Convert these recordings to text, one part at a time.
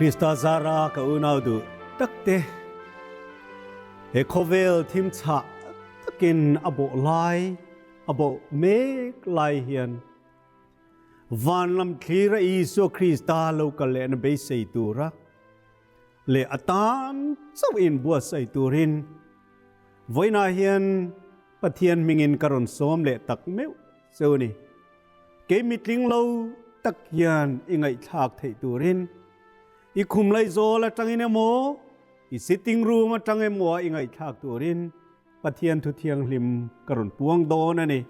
Krista zara ka unau duh takte, he khawvel thim chhah takin a bawh lai, a bawh mek lai hian van lam thlira Isua Krista lo kal lehna beisei tura leh a tan chauh in buatsaih turin vawiinah hian Pathian hmingin ka rawn sawm leh tak meuh cheu a ni. Kei mitling lo tak hian i ngaihthlak theih turin i khum laizawl atangin emaw, i sitting room atang emaw a i ngaihthlak turin Pathian thu thianghlim ka rawn puang dawn a ni.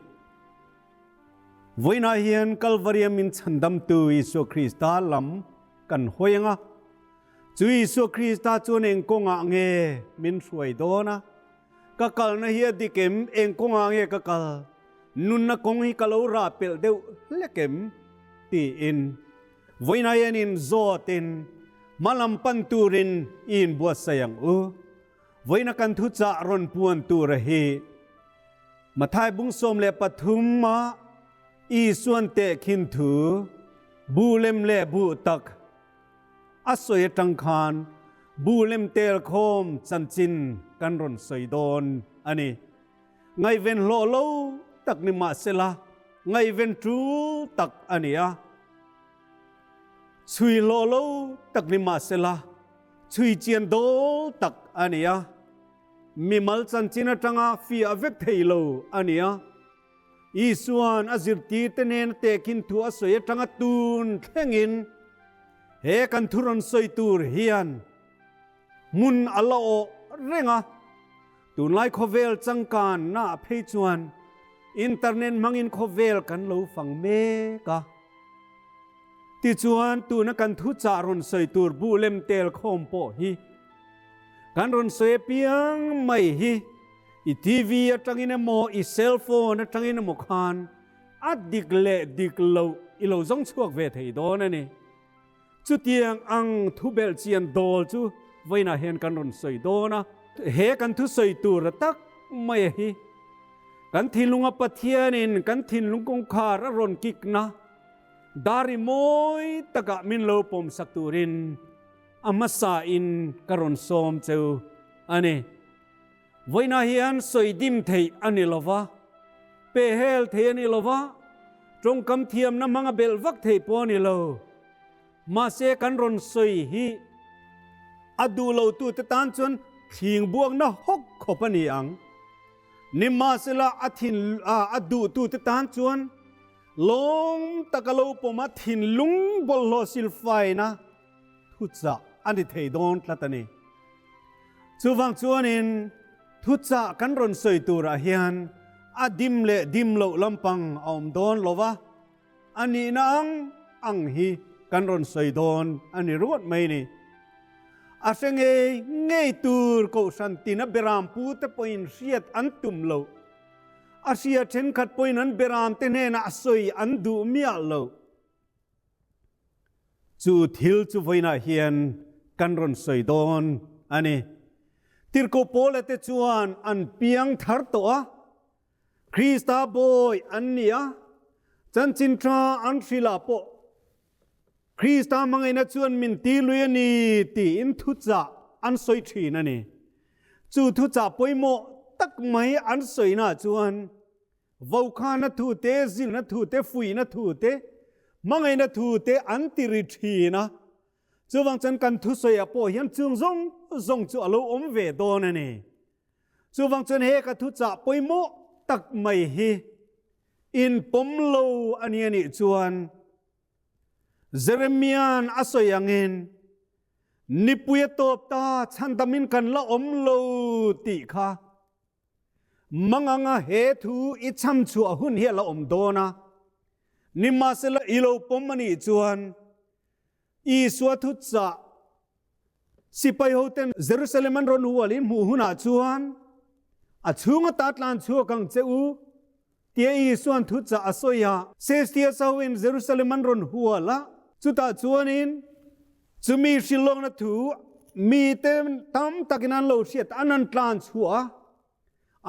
Vawiinah hian Kalvaria min chhandamtu Isua Krista lam kan hawi ang a. Chu Isua Krista chuan eng kawngah nge min hruai dawn a? Ka kalna hi a dik em? Eng kawngah nge ka kal? Nunna kawng hi ka lo rah pelh deuh hlek em? Tiin vawiinah hian inzawtin hma lam pan turin i inbuatsaih ang u. Vawiina kan thuchah rawn puan tura hi Mathai bung 13 ah Isuan tehkhin thu bu lem leh bu tak a sawi atang khan bu lem tel khawm chanchin kan rawn sawi dawn a ni. Ngaihven hlawh lo tak ni mahsela ngaihven tul tak a ni a. Chhui hlawh lo tak ni mahsela chhui chian dawl tak a ni a. Mimal chanchin atanga fiah vek thei lo a ni a. Isuan a zirtirte nen tehkhin thu a sawi atanga tun thlengin he kan thu rawn sawi tur hian hmun a la awh reng a. Tunlai khawvel changkan naah phei chuan internet hmangin khawvel kan lo fang mek a. Tichuan tuna kan thuchah rawn sawi tur buh lem tel khawm pawh hi kan rawn sawi apiang mai hi I TV atangin emaw, i cell phone atangin emaw khan a dik leh dik loh i lo zawng chhuak ve thei dawn a ni. Chutiang ang thu belhchian dawl chu vawiinah hian kan rawn sawi dawn a. He kan thusawi tur a tak mai a hi kan thinlunga Pathianin kan thinlung kawngkhar a rawn kikna dar i mawi takah min lo pawmsak turin a hmasain ka rawn sawm cheu a ni. Vawiinah hian sawi dim theih a ni lo va, pe hel thei a ni lo va, tawngkam thiamna hmanga belh vak theih pawh a ni lo. Mahse kan rawn sawi hi a duh lotute tan chuan thling buakna hawk khawp a ni ang. Nimahsela a thin a duhtute tan chuan lawm taka lo pawma thinlung bawlhhlawh silfaina thuchah a ni thei dawn tlat a ni. Chuvang chuanin thuchah kan rawn sawi turah hian a dim leh dim loh lampang a awm dawn lo va, a nihna ang ang hi kan rawn sawi dawn a ni ruat mai ni. A hre ngei ngei tur Kohhran tina beram pute pawhin hriat an tum loh. A hria thenkhat pawhin an beramte hnenah sawi an duh miah loh. Chu thil chu vawiinah hian kan rawn sawi dawn a ni. Tirhkoh Paula te chuan an piang thar tawh a, Krista bawi an ni a, chanchin tha an hrilh ah pawh Krista hmangaihna chuan min ti lui a ni tiin thuchah an sawi thin a ni. Chu thuchah pawimawh tak mai an sawinaah chuan Vokhana thu te, zilhna thu te, fuihna thu te, hmangaihna thu te an ti ri thin a. Chuvang chuan kan thusawiah pawh hian chung zawng zawng chu a lo awm ve dawn a ni. Chuvang chuan he ka thuchah pawimawh tak mai hi inpawm lo a ni a nih chuan Jeremia'n a sawi angin nipui a tawp ta chhandamin kan la awm lo tih kha Manganga he thu i cham chhuah hun hi a la awm dawn a, nimahsela i lo pawm a nih chuan Isua thuchah sipai hoten Jerusalem an rawn hualin hmuh hunah chuan a chhunga ta tlan chhuak ang che u tia Isuan thuchah a sawi a. Sestia sahoin Jerusalem an rawn hual a, chutah chuanin Chumi hrilhlawkna thu mite tam takin an lo hriat an an tlan chhuah a,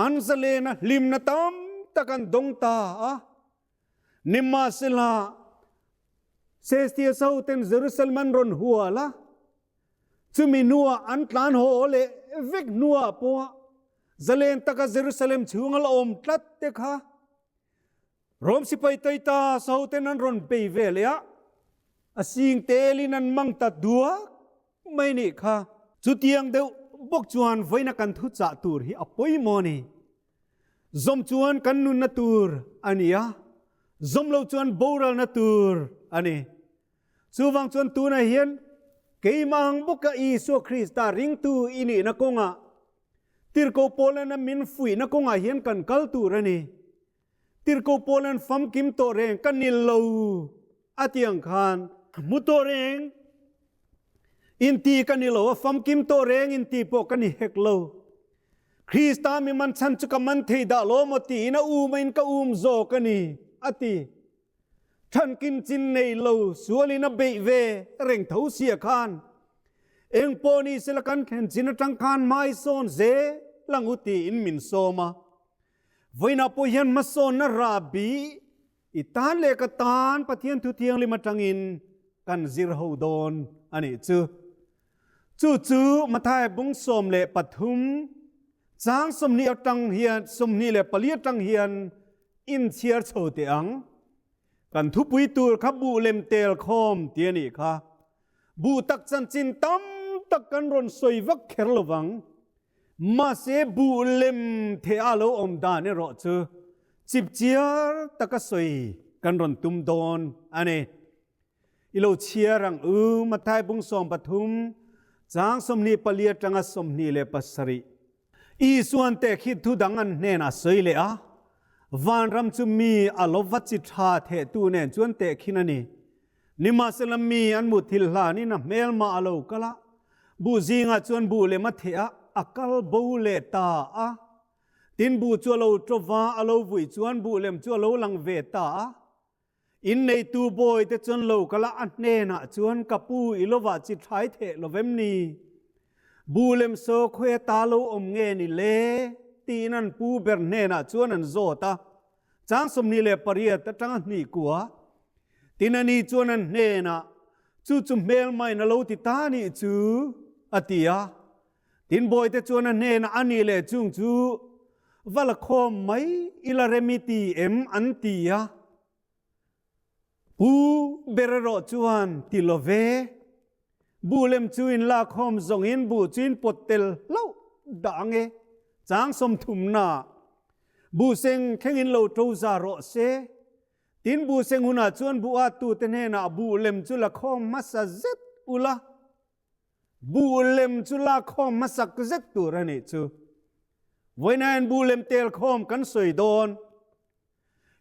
an zalena hlimna tam tak an dawng ta a. Nimahsela, Sestia Sauten Jerusalem an rawn hual a. Chumi hnuah an tlan haw leh vek hnuah pawh zalen taka Jerusalem chhunga la awm tlat te kha Rom sipai Taita sahoten an rawn bei ve leh a, a sing telin an mang ta duak mai nih kha. Chutiang deuh bawk chuan vawiina kan thuchah tur hi a pawimawh a ni. Zawm chuan kan nunna tur a ni a, zawm lo chuan boralna tur a ni. Chuvang chuan tunah hian keimah ang bawka Isua Krista ringtu i nihna kawngah Tirhkoh Paulan a min fuihna kawngah hian kan kal tur a ni. Tirhkoh Paulan famkim tawh reng ka nil lo a ti ang khan hmu tawh reng inti ka ni lo a, famkim tawh reng inti pawh ka ni hek lo. Krista mi man chhan chu ka man thei dah lo maw tiin a um in ka um zawk a ni a ti. Thankin chin nei lo sualin a beih ve reng tho sia khan eng pawh ni sela kan thlen chin atang khan hmai sawn zel ang u tiin min sawm a. Vawiinah pawh hian hmasawnna rahbi i tan leh ka tan Pathian thu thianghlim atangin kan zir ho dawn a nih chu. Chu chu Matthai bung 13 chang 20 atang hian 24 atang hian inchhiar chho teh ang. Kan thupui tur kha buh lem tel khawm ti a nih kha. Buh tak chanchin tam tak kan rawn sawi vak kher lovang. Mahse buh lem theh a lo awm dan erawh chu chipchiar taka sawi kan rawn tum dawn a ni. I lo chhiar ang u, Matthai bung 13, chang 24 atanga 27. Isuan tehkhit thu dang an hnenah sawi leh a, Vanram chu mi a lo va chi tha thehtu nen chuan tehkhin a ni. Nimahsela mi an muthilh hlanin a hmelmah a lo kal a, buh zingah chuan buh lem a theh a, a kal bo leh ta a. Tin buh chu a lo tawva, a lo vui chuan buh lem chu a lo lang ve ta a. Inneitu bawite chuan lo kal a, a hnenah chuan, Ka pu, i lovah chi thlai theh lo vem ni? Buh lem saw khawi ata lo awm nge ni le? tiin an pu ber hnenah chuan an zawt a. Chang 28 atanga hnih kua tin a ni chuan an hnenah, Chu chu hmelmain a lo ti ta nih chu, a ti a. Tin bawite chuan a hnenah, A nih leh chung chu va la khawm mai ila rem i ti em? an ti a. Pu ber erawh chuan, Ti lo ve, buh lem chu in lak khawm zawngin buh chu in pawt tel hlauh dah ang e, chang 30 ah buh seng thlengin lo to za rawh se. Tin buh seng hunah chuan buh attute hnenah buh lem chu la khawm hmasa zet ula, buh lem chu la khawm hmasak zet tur a nih chu. Vawiinain buh lem tel khawm kan sawi dawn.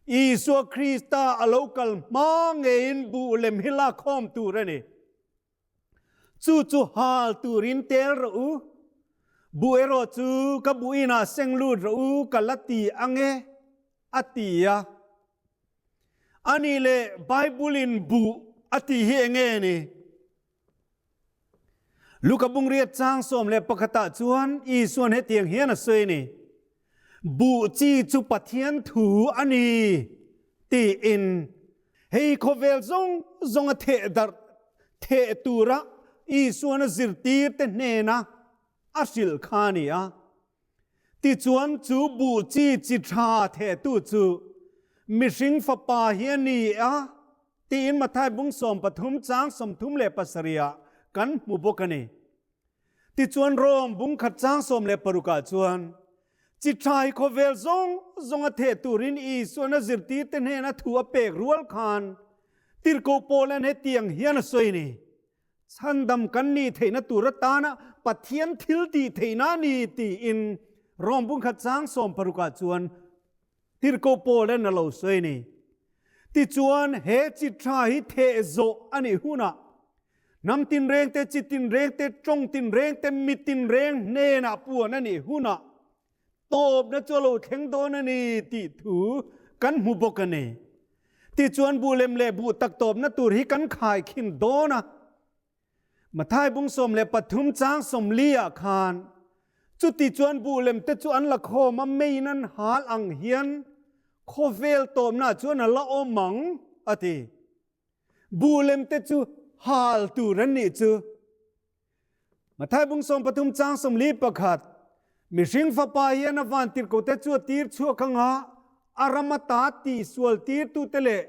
Isua Krista a lo kal hma ngeiin buh lem hi lak khawm tur a ni. Chu chu hal turin tel rawh u. Buh erawh chu ka buh inah seng lut rawh u ka la ti ang e, a ti a. A nih leh Bible-in buh a tih hi eng nge ni? Luka bungriat chang 11 ah chuan Isuan hetiang hian a sawi a ni, Buh chi chu Pathian thu a ni tiin hei khawvel zawng zawng a theh darh theh tura Isuan a zirtirte hnena a hrilh kha a ni a. Tichuan chu buh chi chi tha thehtu chu mihring fapa hi a ni a tiin Matthai bung 13 chang 37 ah kan hmu bawk a ni. Tichuan Rom bung khat chang 16 ah chuan chi tha hi khawvel zawng zawng a theh turin Isuan a zirtirte hnena thu a pek rual khan Tirhkoh Paulan hetiang hian a sawi a ni. Chhandam kan nih theihna tur atana Pathian thil tih theihna a ni tiin Rom bungkhat chang 16 ah chuan Tirhkoh Paulan a lo sawi a ni. Tichuan, he chi tha hi theh zawh a nih hunah hnam tinreng te, chi tinreng te, tawng tinreng te, mi tinreng hnenah puan a nih hunah tawpna chu a lo thleng dawn a ni tih thu kan hmu bawk a ni. Tichuan buh lem leh buh tak tawpna tur hi kan khai khin dawn a. Matthai bung 13 chang 40 ah khan chuti chuan buh lem te chu an la khawm a, meiin an hal ang hian khawvel tawpna chuan a la awm ang a ti. Buh lem te chu hal tur an nih chu. Mathai bung 13 chang 41, Mihring Fapa hian a vantirhkohte chu a tir chhuak anga a ram ata tihsual tirtute leh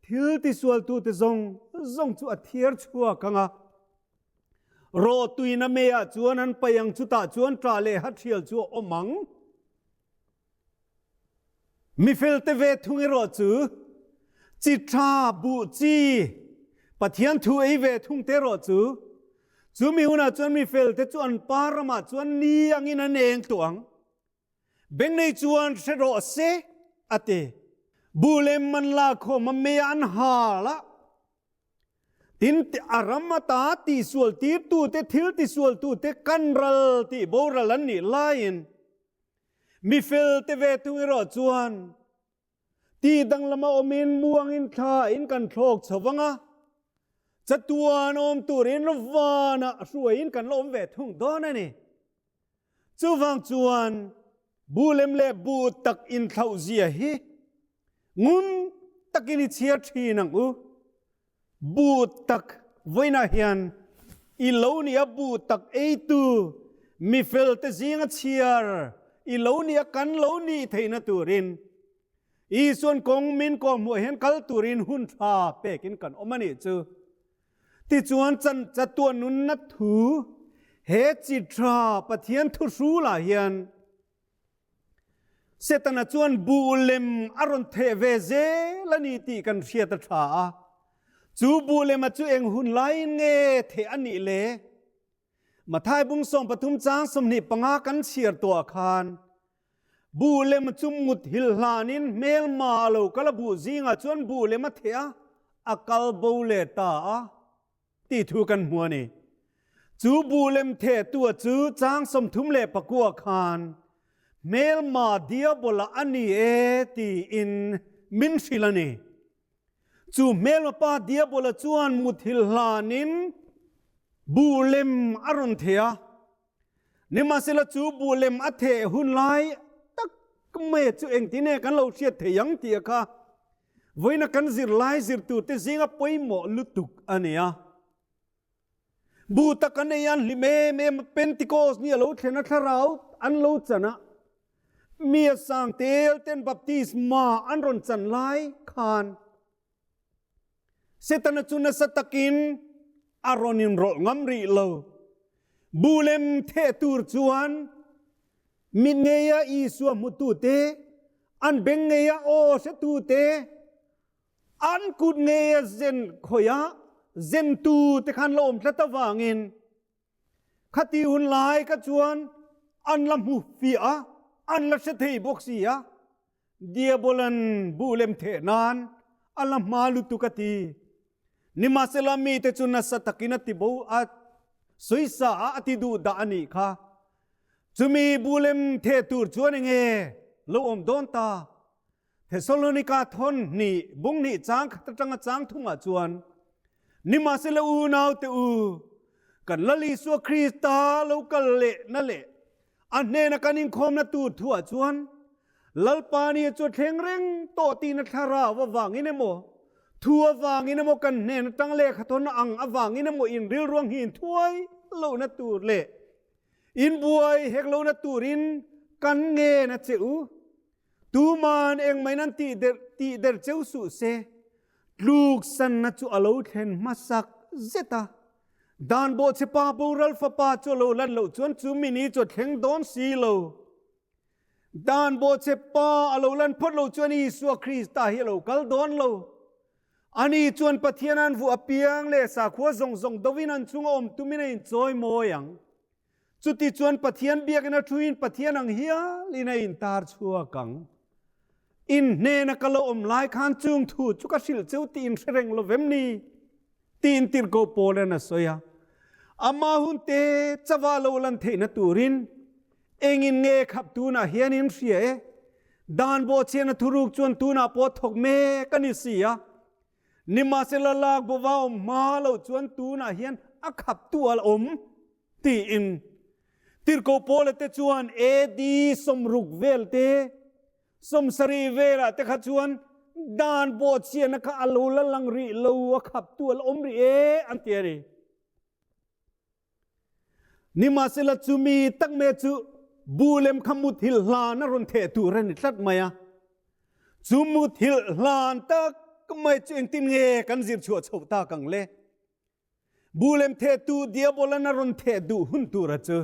thil tisualtute zawng zawng chu a thiar chhuak anga rawhtuina meiah chuan an paih ang, chutah chuan ṭah leh hathial chu a awm ang. Mifelte ve thung erawh chu chi tha buh chi Pathian thu ei ve thung te erawh chu chumi hunah chuan mifelte chu an pa ramah chuan ni angin an eng tawh ang. Bengnei chuan hre rawh se a ti. Buh lem an la khawm a mei an hal a. Tin, a ram ata tihsual tirtute thil tisualtute kan ral tih boral an nih laiin Mi felte ve thung erawh chuan tih danglama awmin muangin thla in kan thlawk chho vang a, chatuan awm turin vanah hruaiin kan la awm ve thung dawn a ni. Chuvang chuan bu lem leh bu tak inthlauh zia hi ngun takin i chhiar thin ang u. Bu tak vawiinah hian i lo nia bu tak eitu mi felte zinga chhiar i lo nia kan lo nih theihna turin Isuan kawng min kawhhmuh hian kal turin hun tha pekin kan awm a nih chu. Tichuan chan chatuan nunna thu he chi tha Pathian thuhrulah hian Setana chuan buh lem a rawn theh ve zel a ni tih kan hriat a tha a. Chu buh lema chu eng hun laiin nge theh a nih le? Mathai bung 13 chang 25 kan chhiar tuah khan buh lem chu mut hil hlanin hmelma a lo kal a, buh zingah chuan buh lem a theh a, a kal bo leh ta a tih thu kan hmu a ni. Chu buh lem thehtua chu chang 39 khan hmelma diabola a ni e tiin min hrilh a ni. Chu hmelma pa diabola chuan muthilh hlanin buh lem a rawn theh a. Nimahsela chu buh lem a theh hun lai tak mai chu engtin nge kan lo hriat thei ang tih a kha vawiina kan zirlai zirturte zinga pawimawh lutuk a ni a. Bu tak an ei an hlim em em a, Pentecost ni a lo thlen a thlarau an lo chan a, mi a sang tel ten baptisma an rawn chan lai khan Setana chu nasa takin a rawn inrawlh ngam rih lo. Bu lem theh tur chuan mit ngeia Isua hmutute, an beng ngeia aw hretute, An kut ngei a zen khawih a zentu te khan la awm tlat avangin khati hun lai kha chuan an la hmu fiah a, an la hre thei bawk si a, Diabolan buh lem theh nan a la hma lutuk a ti. Nimahsela mite chu nasa takin a ti bo a, sawisa a a ti duh dah a nih kha. Chumi buh lem theh tur chuan enge lo awm dawn ta? Thesalonika thawn hnih bung hnih chang khat atanga chang thumah chuan, Nimahsela unaute u, kan Lal Isua Krista lo kal leh na leh a hnena kan inkhawmna tur thuah chuan Lalpa ni chu a thleng reng tawh tihna thlarau avangin emaw, thu avangin emaw kan hnen atang lehkha thawn ang avangin emaw in rilruang hi inthuai lohna tur leh inbuai hek lohna turin kan ngen a che u. Tuman engmah an tih der tih der cheu suh se, tluk sanna chu a lo thlen hmasak zet a. Dan bawhchhe pa boral fapa chu a lo lan loh chuan chu mini chu a thleng dawn si lo. Dan bawhchhe pa a lo lan phawt loh chuan Isua Krista hi a lo kal dawn lo. Ani chuan Pathian an vuah apiang leh sakhua zawng zawng dovin an chunga awm tumin a inchawi mawi ang. Chuti chuan Pathian biakina thuin Pathian ang hialin a intar chhuak ang. In hnena ka lo awm lai khan chung thu chu ka hrilh cheu tih in hre reng lo vem ni? Tiin tirhkoh Paula'n a sawi a. Ama hun te chava lo lan theihna turin engin nge khap tunah hian in hria e? Dan bawhchhiahna thuruk chuan tunah pawh thawk mek a ni si a. Nimahsela lak bova awm hma loh chuan tunah hian a khap tu a awm tiin Tirhkoh Paula te chuan AD 60 vel te 70 velah te kha chuan dan bawhchhiahna kha a lo la lang rih lo a khap tu a la awm rih e an ti a ni. Nimahsela chumi tak mai chu bu lem kha muthilh hlan a rawn theh tur a ni tlat mai a. Chu muthilh hlan tak mai chu engtin nge kan zir chhuah chhoh tak ang le? Bu lem thehtu Diabolan a rawn theh duh hun tura chu.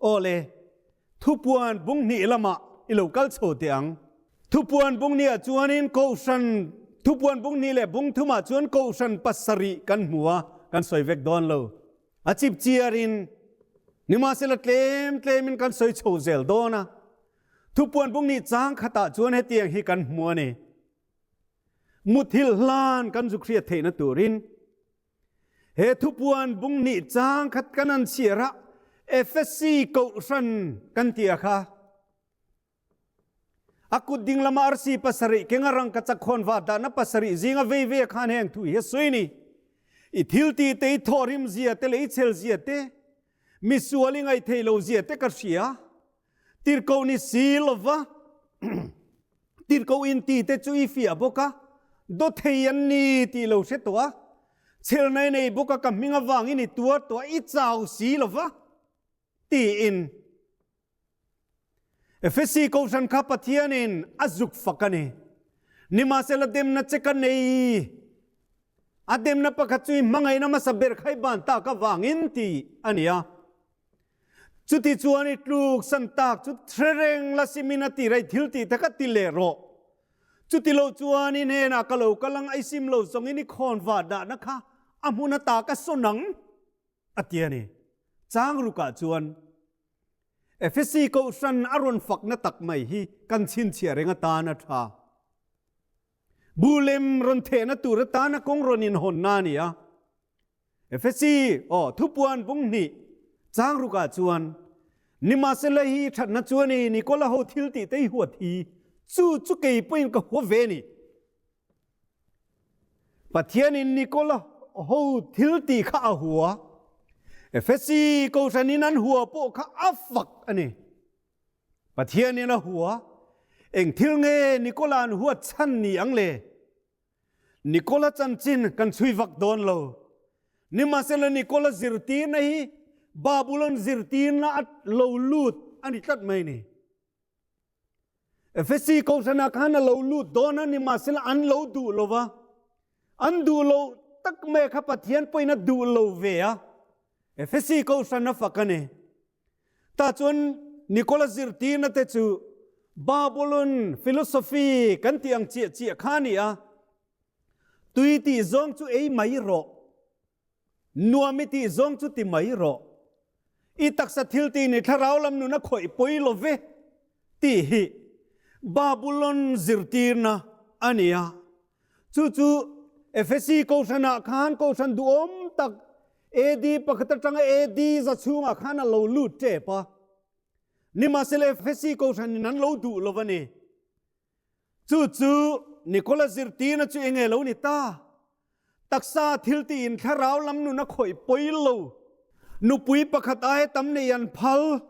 Aw le, thupuan bunghnih lamah i lo kal chho teh ang. Thupuan bunghnih ah chuanin Kohhran, thupuan bunghnih leh bungthumah chuan Kohhran pasarih kan hmu a, kan sawi vek dawn lo. A chip chiarin, nimahsela tlem tlemin kan sawi chho zel dawn a. Thupuan bunghnih chang khatah chuan hetiang hi kan hmu a ni. Muthilh hlan kan zuk hriat theihna turin he thupuan bunghnih chang khat kan an chhiar a, Efesi Kohhran kan ti a kha. A kut ding lama arsi pasarih keng a rangkachak khawnva dahna pasarih zinga vei vei a khan heng thu hi a sawi ni. I thil ti te, i thawhrim zia te leh i chhel zia te, misual i ngaihthei lo zia te ka hria. Tirhkoh ni si lova tirhkoh inti te chu i fiah bawk a, dawthei an ni tih lo hre tawh a, chhelna i nei bawk a, ka hming avangin i tuar tawh a, i chau si lova tiin Efesi Kohhran kha Pathianin a zuk fak a ni. Nimahsela demna che ka nei, a demna pakhat chu i hmangaihna hmasa ber kha i ban tak avangin tih a ni a. Chuti chuan i tluk san tak chu hre reng la simin a ti rei thil tih te kha ti leh rawh. Chuti lo chuan i hnenah ka lo kal ang a i sim lo zawngin i khawn va dahna kha a hmun ata ka sawn ang a ti a ni. Chang rukah chuan Efesi Kohhran a rawn fakna tak mai hi kan chhinchhiah reng atan a tha. Bu lem rawn thehna tur atana kawng rawn inhawnna a ni a. Efesi, aw, thupuan bunghnih chang rukah chuan, Nimahsela hi thatna chu a ni, Nikola ho thil tih te i huat hi, chu chu kei pawhin ka hua ve a ni. Pathianin Nikola ho thil tih kha a hua, Efesi Kohhranin an hua pawh kha a fak a ni. Pathianin a hua, eng thil nge Nikola an huat chhan ni ang le? Nikola chanchin kan chhui vak dawn lo. Nimahsela Nikola zirtirna hi Babulon zirtirna a lo lut a ni tlat mai ni. Efesi Kohhranah khan a lo lut dawn a, nimahsela an lo duh lo va. An duh lo tak mai kha Pathian pawhin a duh lo ve a. Efesi Kohhran a fak a ni. Tah chuan Nikola zirtirna te chu Babulon philosophy kan tih ang chiah chiah kha a ni a, tui tih zawng chu ei mai rawh, nuam i tih zawng chu ti mai rawh, i taksa thil tih ni thlarau lam nun a khawih pawi lo ve tih hi Babulon zirtirna a ni a. Chu chu Efesi Kohhranah khan Kohhran duhawm tak AD pakhat atanga AD za chhungah khan a lo lut tep a. Nimahsela Efesi Kohhranin an lo duh lo a ni. Chu chu Nikola zirtirna chu enge lo ni ta? Taksa thil tiin thlarau lam nun a khawih pawi lo. Nupui pakhat aia tam nei an phal.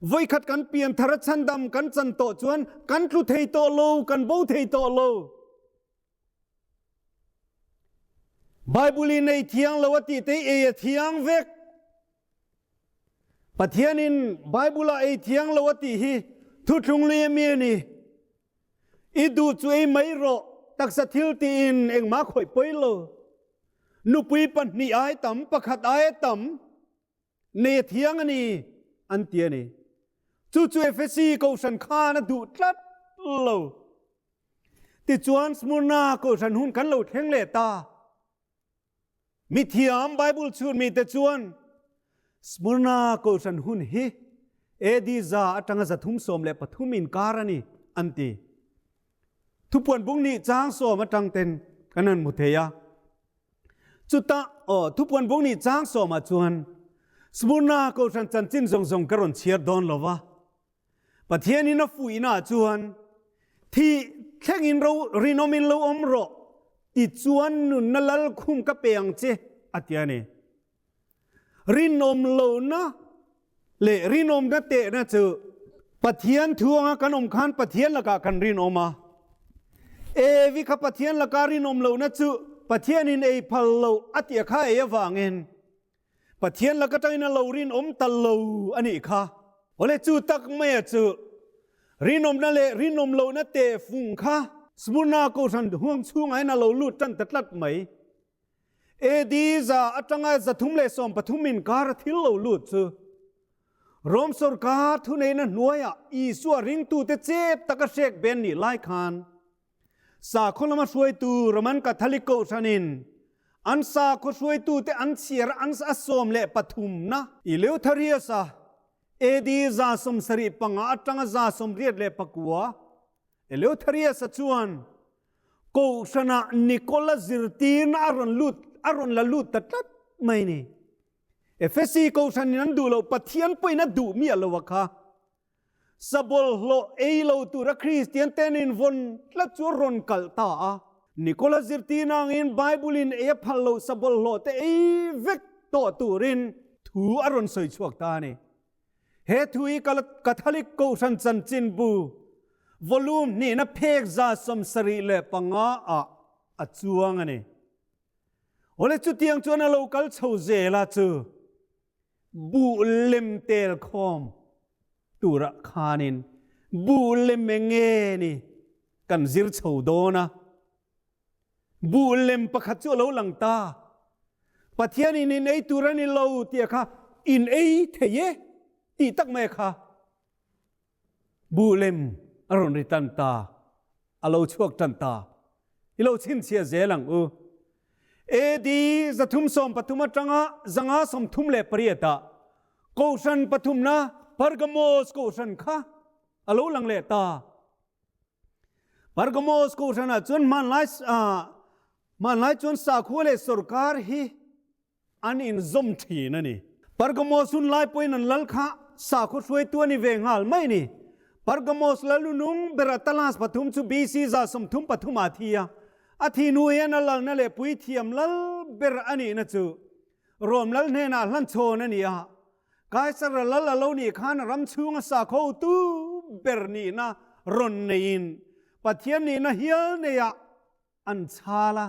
Voikhat kan pianthar a chhandam kan chan tawh chuan kan tlu thei tawh lo, kan bo thei tawh lo. Bible in ei thiang lo a tih te ei a thiang vek. Pathian in Bible a ei thiang lo a tih hi thuthlung lui ami a ni. I duh chu ei mai rawh, taksa thil tiin engmah khawih pawi lo. Nupui pahnih ai tam, pakhat ai tam, Nei a thiang a ni, an ti a ni. Chu chu Efesi Kohhran khan a duh tlat lo. Tichuan Smyrna Kohhran hun kan lo thleng leh ta. Mithiam Bible chhun mite chuan Smyrna Kohhran hun hi AD za atanga 313 inkar a ni, an ti. Thupuan bung nih chang sawm atang ten kan han hmu thei a. Chutah, aw, thupuan bung nih chang sawmah chuan Smurna Kohhran chanchin zawng zawng ka rawn chhiar dawn lo va. Pathianin a fuihnaah chuan thih thlengin ro rinawmin lo awm rawh, tichuan nunna lalkhum ka pe ang che, a ti a ni. Rinawm lohna leh rinawmna tehna chu Pathian thu anga kan awm khan Pathian lakah kan rinawm a. Evi kha Pathian laka rinawm lohna chu Pathianin ei phal loh a tih a kha ei avangin. Pathian lak atangin a lo rinawm ta lo a nih kha. Awle chu tak maia chu rinawmna leh rinawm lohna tehfung kha Smurna Kohhran huang chhungah hian a lo lut tan ta tlat mai. AD atanga 313 inkar a thil lo lut chu Rom sorkar thuneihna hnuaiah Isua ringtute chep taka hrek ben nih lai khan Sakhaw lama hruaitu Roman Catholic Kohhranin an sakhaw hruaitute an chhiar an a 13na Eleutherius-a AD 75 atanga 89 Eleutherius-a chuan Kohhranah Nikola zirtirna a rawn lut a rawn la lut ta tlat mai ni. Efesi Kohhranin an duh loh Pathian pawhin a duh miah lo a kha. Sa bawlhhlawh ei lo tura Kristian ten invawn tlat chu a rawn kalh ta a. Nikola zirtirna angin Bible-in ei a phal loh sa bawlhhlawh te ei vek tawh turin thu a rawn sawi chhuak ta a ni. He thu hi Catholic Kohhran Chanchinbu volume hnihna phek 75 ah a chuang a ni. Awle chutiang chuan a lo kal chho zel a chu buh lem tel khawm turah khanin buh lem eng nge ni kan zir chho dawn a. Buh lem pakhat chu a lo lang ta. Pathianin in ei tur a ni lo tih kha in ei thei e tih tak mai kha Buh lem a rawn ri tan ta, a lo chhuak tan ta. I lo chhinchhiah zel ang u. AD 313 atanga 538 ah Kohhran pathumna Pergamos Kohhran kha a lo lang leh ta. Pergamos Kohhranah chuan hmanlai hmanlai chuan sakhua leh sorkar hi An inzawm thin a ni. Pergamos hun lai pawhin an lal kha sakhaw hruaitu a ni ve nghal mai a ni. Pergamos lalunung ber Atalas pathum chu BC 33 ah a thi a. A thi hnu hian a lalna leh puithiam lal ber a nihna chu Rom lal hnenah hlanchhawn a ni a. Kaisara lal a lo nih khan a ram chhunga sakhaw hotu ber nihna rawn neiin Pathian nihna hial neiah an chhal a.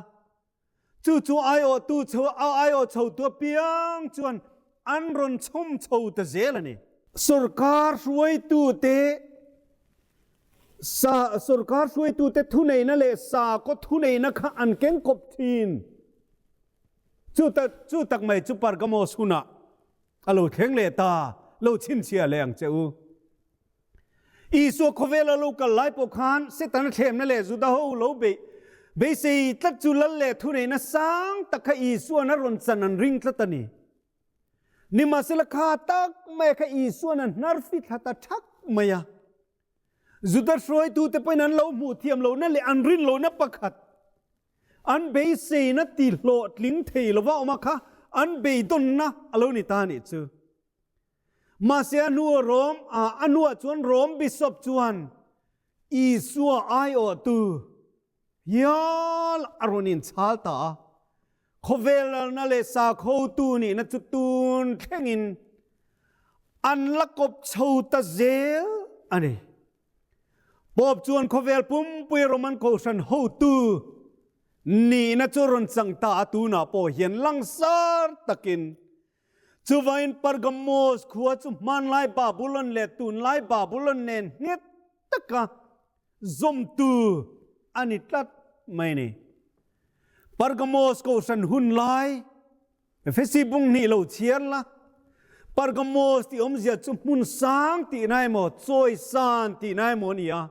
Chu chu aiawhtu chho aiawh chhotu apiang chuan an rawn chhawm chho ta zel a ni. Sorkar hruaitute sa sorkar hruaitute thuneihna leh sakhaw thuneihna kha an keng kawp thin. Chu tak chu tak mai chu Pergamos hunah a lo thleng leh ta, lo chhinchhiah leh ang che u. Isua khawvel a lo kal lai pawh khan Setana thlemna leh Juda ho lo beih beisei tlat chu lal leh thuneihna sang tak kha Isua'n a rawn chan an ring tlat a ni. Nimahsela kha tak mai kha Isua'n a hnar fithla ta thak mai a. Juda hruaitute pawhin an lo hmuh thiam lohna leh an rin lohna pakhat, an beiseina tihlawhtling thei lova awma kha an beidawnna a lo ni ta a nih chu. Mahse a hnu Rom a hnuah chuan Rom Bishop chuan Isua aiawhtu hial a rawn inchhal ta a. Khawvel lalna leh sakhotu nihna chu tun thlengin an la kawp chho ta zel a ni. Pope chuan khawvel pumpui Roman Kohhran hotu nihna chu rawn chang ta a, tunah pawh hian langsar takin Chuvain Pergamos khua chu hmanlai Babulon leh tunlai Babulon nen nghet taka zawmtu a ni tlat mai a ni. Pergamos kohhran hun lai Efesi bung hnih lo chhiar la, Pergamos tih awmzia chu hmun sang tihna emaw, chawi san tihna emaw a ni a.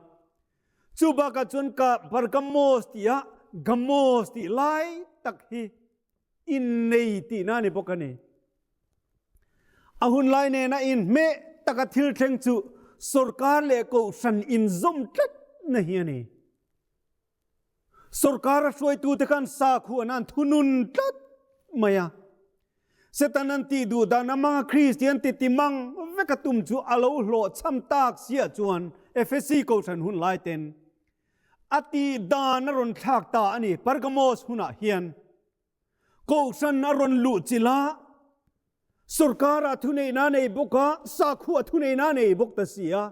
Chu bakah chuan ka Pergamos tih ah Gamos tih lai tak hi innei tihna a ni bawk a ni. A hun lai nena inhmeh taka thil thleng chu sorkar leh kohhran inzawm tlatna hi a ni. Sorkar a hruaitute khan sakhuan an thunun tlat mai a. Satan an tih duh dan amanga Kristian ti ti mang vek a tum chu a lo hlawhchham tak siah chuan Efesi kohhran hun lai ten A tih dan a rawn thlak ta a ni. Pergamos hunah hian Kohhran a rawn luh chilh a, sorkar-ah thuneihna a nei bawk a, sakhuah thuneihna a nei bawk ta si a.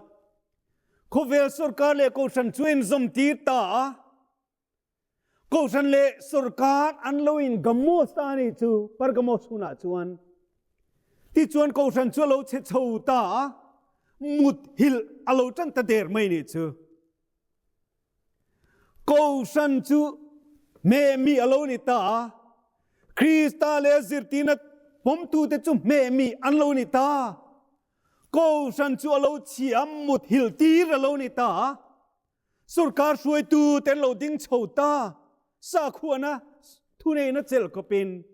Khawvel sorkar leh Kohhran chu a inzawm tir ta a. Kohhran leh sorkar an lo in gamos ta a nih chu Pergamos hunah chuan. Tichuan Kohhran chu a lo chhe chho ta a, mut hilh a lo tan ta der mai nih chu. Kohhran chu hmeh mi a lo ni ta a, Krista leh a zirtirna pawmtute chu hmeh mi an lo ni ta. Kohhran chu a lo chhia a, mut hilh tir a lo ni ta a. Sorkar hruaitu te an lo ding chho ta, sakhuana thuneihna chelh khawpin.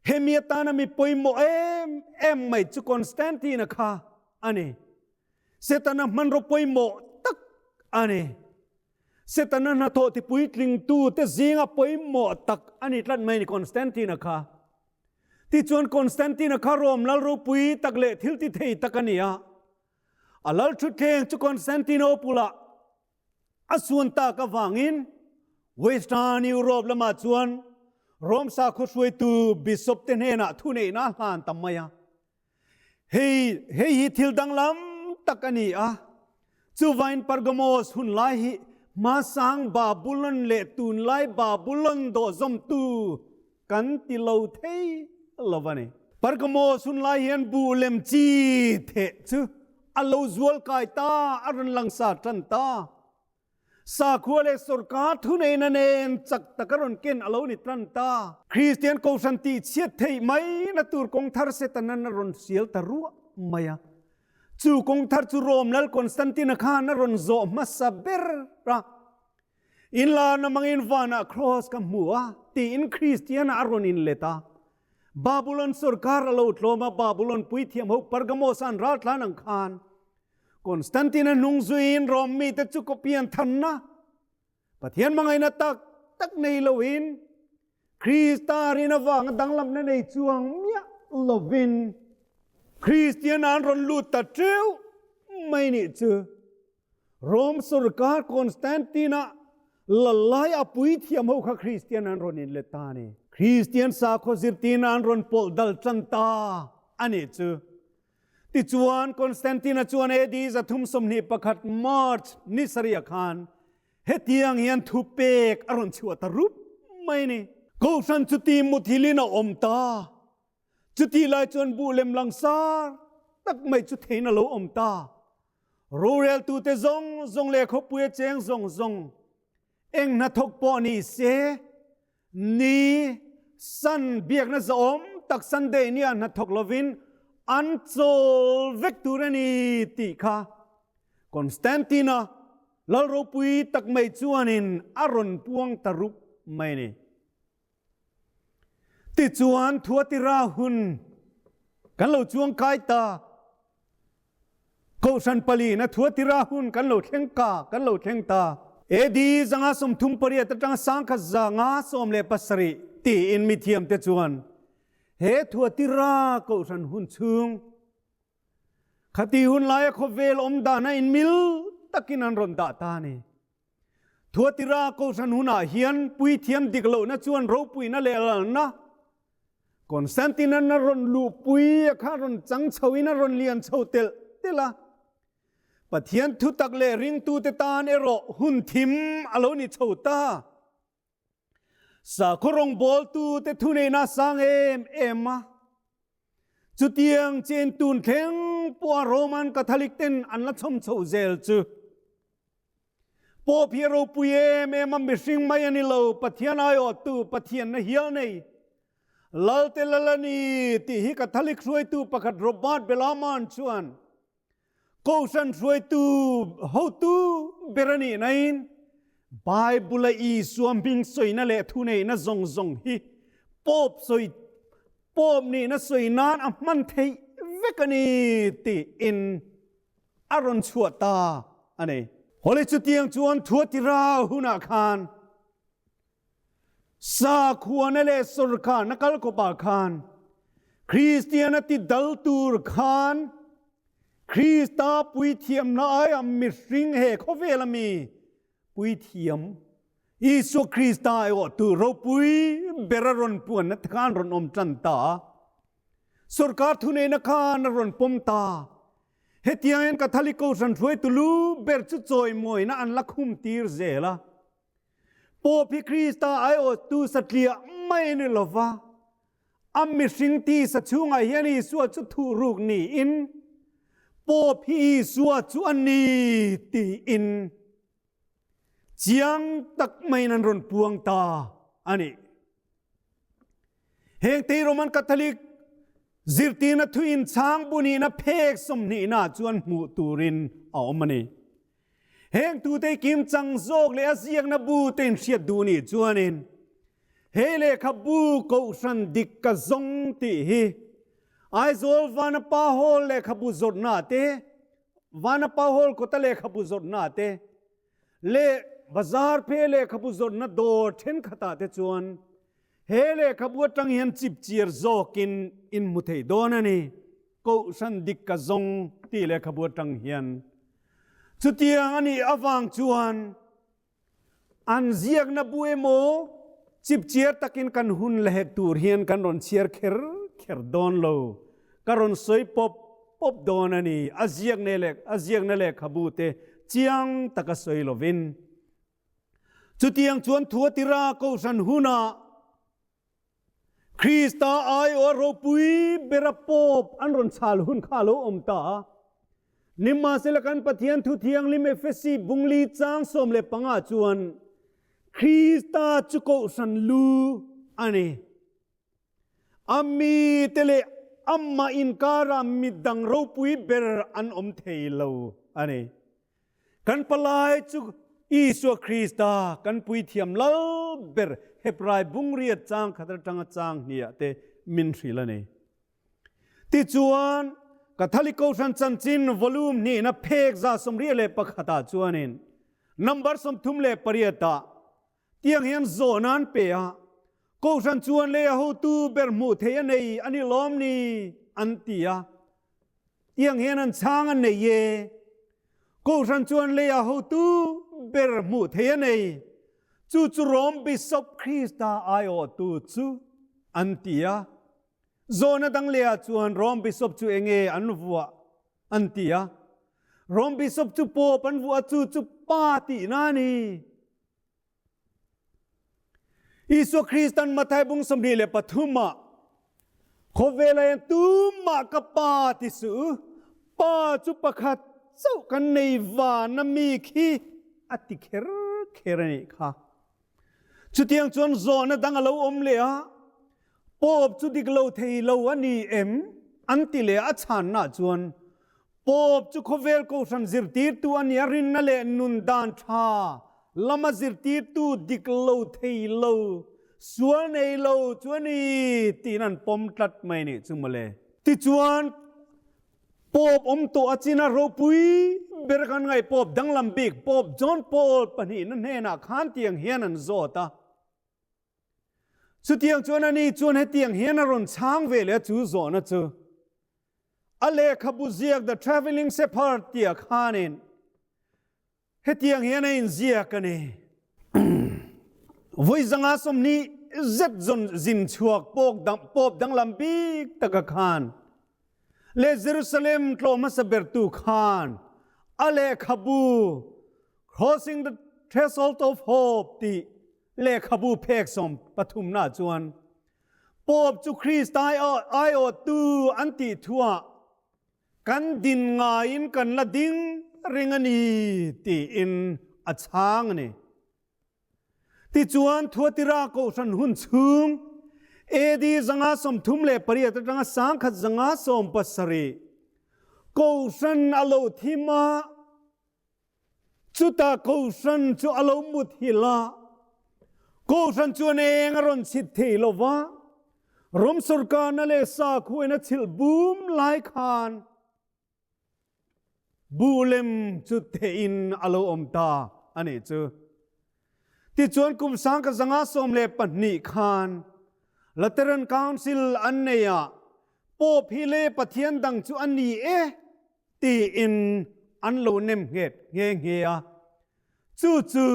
Hemi atana mi pawimawh em em mai chu Constantine-a kha a ni. Setana hmanraw pawimawh tak a ni. Setana hnathawh tipuitlingtu te zinga pawimawh tak a ni tlat mai ni Constantine-a kha. Tichuan Constantine-a kha Rome lal ropui tak leh thil ti thei tak a ni a. A lal thutthleng chu Constantinople-ah a suan tak avangin Western Europe lamah chuan Rome sakhaw hruaitu bishop te hnenah thuneihna a hlan ta mai a. Hei hei hi thil danglam tak a ni a. Chuvain Pergamos hun lai hi hmasang Babulon leh tunlai Babulon dawhzawmtu kan ti lo thei lo a ni. Pergamos hun lai hian buh lem chi theh chu a lo zual kai ta, a rawn langsa tan ta. Sakhua leh sorkar thuneihna nen chak taka rawn ken a lo ni tan ta. Kristian Kohhran tih chhiat theih mai na tur kawng thar Setanan a rawn sial ta ruah mai a. Chu kawng thar chu Rome lal Constantine-a khan a rawn zawh hmasa ber a. Inlarna hmangin vanah Kraws ka hmu a, tiin Kristiana a rawn inlet a. Babulon sorkar a lo tlawm a, Babulon puithiam ho Pergamos-a an raltlan ang khan Constantine-a hnung zuiin Rom mite chu kawpian thanna, Pathian hmangaihna tak tak nei loin Krista rin avanga danglamna nei chuang miah lovin Kristiana an rawn lut ta teuh mai nih chu. Rome sorkar Constantine-a lal lai a puithiam ho kha Kristian an rawn inlet ta a ni. Kristian sakhaw zirtirna an rawn pawlh dal tan ta a nih chu. Tichuan, Constantine-a chuan AD 321 March ni sarih khan hetiang hian thupek a rawn chhuah ta rup mai a ni. Kohhran chuti muthilin a awm ta. Chutih lai chuan buh lem langsar tak mai chu theiin a lo awm ta. Roreltute zawng zawng leh khawpui a cheng zawng zawng eng hnathawk pawh ni se, ni san biakna zahawm tak Sunday nia hnathawk lovin an chawl vek tur a ni tih kha Constantine-a lal ropui tak mai chuanin a rawn puang ta rup mai a ni. Tichuan Thuatira hun kan lo chuang kai ta. Kohhran palina Thuatira hun kan lo thleng ka, kan lo thleng ta. AD 138 atanga 1117 tiin mithiamte chuan he Thuatira kohhran hun chhung khati hun laia khawvel awm dana inmil takin an rawn dah ta a ni. Thuatira Kohhran hunah hian puithiam dik lohna chuan ropuina leh lalna Constantine-an a rawn luhpui a kha rawn chang chhoin a rawn lian chho telh telh a. Pathian thutak leh ringtute tan erawh hun thim a lo ni chho ta. Sakhaw rawngbawltute thuneihna a sang em em a. Chutiang chen tun thleng pawha Roman Catholic ten an la chhawm chho zel chu. Pope hi a ropui em em a, mihring mai a ni lo, Pathian aiawhtu, Pathianna hial nei, Lalte lal a ni tih hi Catholic hruaitu pakhat Robert Bellarmine chuan Kohhran hruaitu hotu ber a nih nain Bible-a Isua hming sawina leh thuneihna zawng zawng hi Pope sawi Pope nihna sawi nan a hman theih vek a ni tiin a rawn chhuah ta a ni. Hawleh chutiang chuan Thuatira hunah khan Sakhuana leh sorkarna kal kawpah khan Kristiana ti dal tur khan Krista puithiamna aia mihring he khawvel ami puithiam Isua Krista aiawh tu ropui ber a rawn puanna te khan rawn awm tan ta a. Sorkar thuneihna khan a rawn pawm ta. Hetiang hian Catholic Kohhran hruaitu lu ber chu chawimawina an la khum tir zel a. Pope hi Krista aiawhtu satliah mai a ni lo va. A mihring tisa chhungah hian Isua chu thuhruk niin Pope hi Isua chu a ni tiin chiang tak maiin an rawn puang ta a ni. Heng te Roman Catholic zirtirna thu inchhang bunihna phek sawmhnihna chuan hmuh turin a awm a ni. Heng tute kim chang zawk leh a ziakna bu te inhriat duh nih chuanin he lehkhabu Kohhran dik ka zawng tih hi Aizawl Vanapa Hall lehkhabu zawrhna te, Vanapa Hall kawta lehkhabu zawrhna te leh Bazar phe lehkhabu zawrhna dawr thenkhatah te chuan he lehkhabu atang hian chipchiar zawkin in hmu thei dawn a ni. Kohhran dik ka zawng tih lehkhabu atang hian chutiang a nih avang chuan an ziakna bu emaw chipchiar takin kan hun la hek tur hian kan rawn chhiar kher kher dawn lo. Ka rawn sawi pawp pawp dawn a ni. A ziakna leh a ziakna lehkhabu te chiang taka sawi lovin. Chutiang chuan Thuatira Kohhran hunah Krista aiawh a ropui bera Pope an rawn chhal hun kha a lo awm ta a. Nimahsela kan Pathian Thu Thianghlim Efesi bungli chang 15 chuan Krista chu kohhran lu a ni. A mite leh amah inkara midang ropui ber an awm thei lo a ni. Kan palai chu Isua Krista kan puithiam lal ber Hebrai bungriat chang khat atanga chang hniah te min hrilh a ni. Tichuan, Catholic Kohhran Chanchin Volume hnihna phek 121 ah chuanin number 38 ah tiang hian zawhna an pe a, Kohhran chuan lei a hotu ber hmuh theih a nei a ni lawm ni? an ti a. Tiang hian an chhang a nei e. Kohhran chuan leia hotu ber hmuh thei a nei. Chu chu Rom Bishop Krista aiawhtu chu an ti a. Zawhna dang lehah chuan Rom Bishop chu enge an vuah an ti a. Rom Bishop chu Pope an vuah a, chu chu Pa tihna a ni. Isua Kristan Mathai bung 23 ah khawvela hian tumah ka pa ti suh u, pa chu pakhat chauh kan nei van a mi khi a ti kher kher a nih kha. Chutiang chuan zawhna dang a lo awm leh a, Pope chu dik lo thei lo a ni em? an ti leh a, a chhanna chuan Pope chu khawvel kohhran zirtirtu a nia rinna leh nun dan tha lama zirtirtu dik lo thei lo, sual nei lo chu a ni tiin an pawm tlat mai nih chu mawle. Tichuan, Pope awm tawh a china ropui ber kan ngaih Pope danglam bik Pope John Paul pahnihna hnenah khan tiang hian an zawt a. Chutiang chuan ani chuan hetiang hian a rawn chhang ve leh a, chu zawhna chu a lehkhabu ziak The Travelling Shepherd tih ah khanin hetiang hian a inziak a ni. Vawi zanga 20 zet zawn zin chhuak pawp danglam bik taka khan leh Jerusalem tlawh hmasa bertu khan a lehkhabu Crossing the Threshold of Hope tih Lehkhabu phek sawmpathumna chuan Pope chu Krista aiawhtu an tih thuah kan din ngaiin kan la ding reng a ni tiin a chhang a ni. Tichuan Thuatira Kohhran hun chhung AD 538 atanga 1170 Kohhran a lo thim a, Chutah Kohhran chu a lo mut hilh a, Kohhran chuan eng a rawn chhit thei lo va, Rom sorkarna leh sakhuain a chhilh bum lai khan buh lem chu theihin a lo awm ta a nih chu. Tichuan kum 1912 khan Lateran Council an nei a, Pope hi le Pathian dang chu a ni e tiin an lo nem nghet nghe nghe a. Chu chu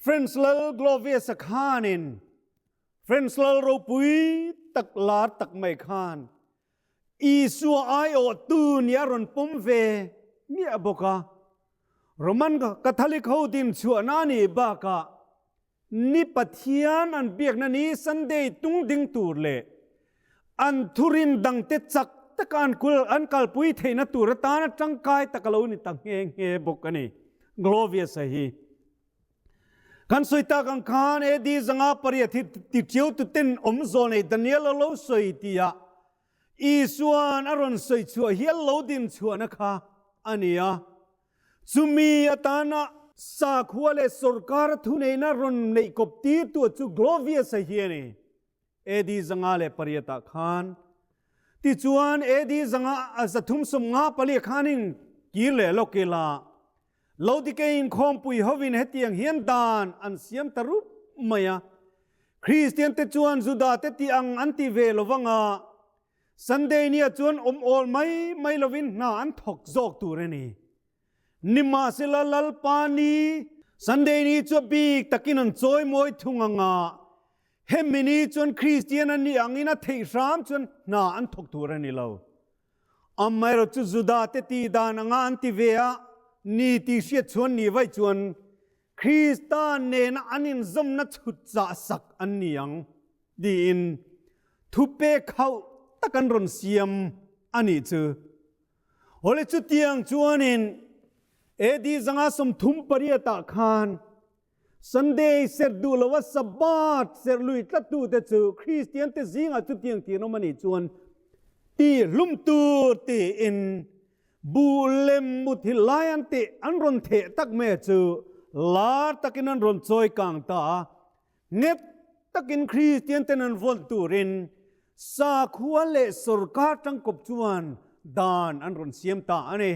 French lal Clovis-a khanin French lal ropui tak lar tak mai khan Isua aiawhtu nia rawn pawm ve miah bawk a. Roman Catholic ho din chhuahna a nih bakah Ni Pathian an biakna ni Sunday tung ding tur leh. An thurin dangte chak taka an kul an kalpui theihna tur atana tangkai tak a lo ni ta nghe nghe bawk a ni. Glovius-a hi. Kan sawi tak ang khan AD 508 hi tiṭiau tuten awm zawl nei Daniel a lo sawi tia Isua'n a rawn sawi chhuah hial lo din chhuahna kha a ni a. Chumi atana sakhua leh sorkara thuneihna rawn neih kawp tirtu chu Glovius-a hi a ni. AD 508 ah khan. Tichuan AD 354 khanin kir leh lawk ila Lodike inkhawmpui hovin hetiang hian dan an siam ta rup mai a. Kristian te chuan Juda te tih ang an ti ve lo vanga Sunday nia chuan awm awl mai mai lovin hna an thawk zawk tur a ni. Nimahsela Lalpa ni Sunday ni chu a bik takin an chawi mawi thung anga hemi ni chuan Kristian an nih angin a theih hram chuan hna an thawk tur a ni lo. Amaherawh chu Juda te tih dan anga an ti ve a ni tih hriat chuan ni vaih chuan Krista nena an inzawmna chhut chah sak an ni ang tiin thupek hauh tak an rawn siam a nih chu. Awle chutiang chuanin AD 538 ah khan Sunday serh duh loa Sabbath serh lui tlattute chu Kristiante zingah chutiang tih an awm a nih chuan tih hlum tur tiin buh lem muthilh lai an tih an rawn theh tak mai chu lar takin an rawn chawi kang ta a. Nghet takin Kristianten an vawn turin sakhua leh sorkar tangkawp chuan dan an rawn siam ta a ni.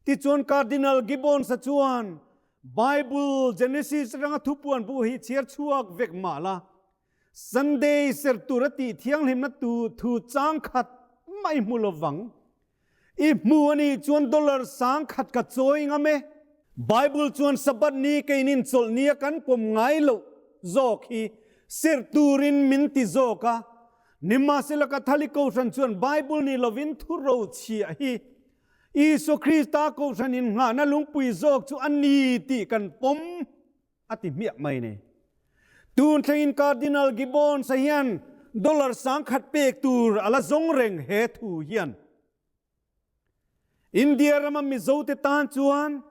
Tichuan Cardinal Gibbons-a chuan Bible Genesis atanga thupuan bu hi chhiar chhuak vek mah la, Sunday serh tur a tih thianghlimna tu thu chang khat mai hmu lovang. I hmu a nih chuan dollar sang khat ka chawi ngam e. Bible chuan Sabbath ni keinin chawlh nia kan pawm ngai loh zawk hi serh turin min ti zawk a. Nimahsela Catholic Kohhran chuan Bible ni lovin thurochhiah hi Isua Krista Kohhran innghahna lungpui zawk chu a ni tih kan pawm a ti hmiah mai ni. Tun thlengin Cardinal Gibbons-a hian dollar 10,000 pek tur a la zawng reng he thu hian. India rama Mizote tan chuan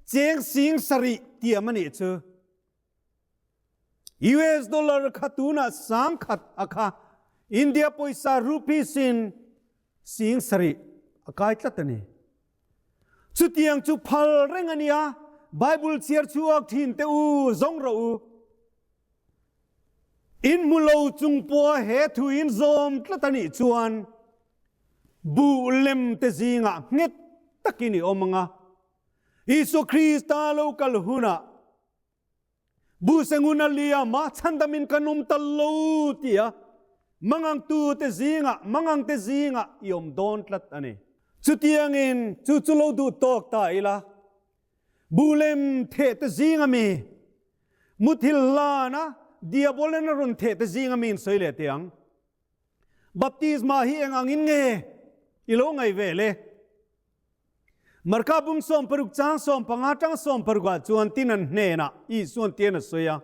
cheng 70,000 tiam a nih chu. US dollar kha tunah 10,000 a kha India pawisa rupees in 70,000 a kai tlat a ni. Chutiang chu phal reng a nia, Bible chhiar chhuak thin te u, zawng rawh u. In hmu lo chung pawha he thu in zawm tlat a nih chuan buh lem te zingah nghet takin i awm ang a. Isua Krista lo kal hunah Buhsenguna liama chhandamin kan awm ta lo tia mangangtute zingah, mangangte zingah i awm dawn tlat a ni. Chutiangin chu chu lo duh tawk ta ila, buhlem thehte zinga mi, muthil hlana diabolen a rawn thehte zinga mi in sawi leh teh ang. Baptisma hi eng angin nge i lo ngaih ve le? Marka bung 16 chang 15 tang 16 ah chuan tin an hnenah Isuan tian a sawi a,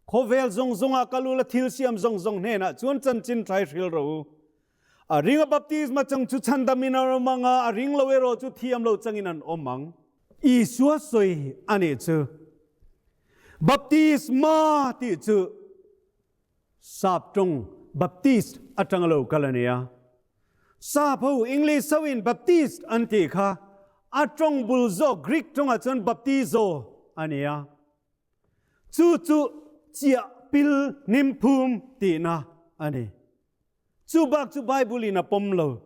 Khawvel zawng zawngah kal ula thil siam zawng zawng hnenah chuan chanchin thlai hril rawh u. A ring a baptisma chang chu chhandamin an awm ang a, a ring lo erawh chu thiam lo changin an awm ang. Isua sawi a nih chu. Baptisma tih chu Sap tawng Baptist atanga lo kal a ni a. Sap ho English ho in Baptist an tih kha a tawng bul zawk Greek tawngah chuan baptizo a ni a. Chu chu chiah pil hnim phum tihna a ni. Chu bak chu Bible in a pawm lo.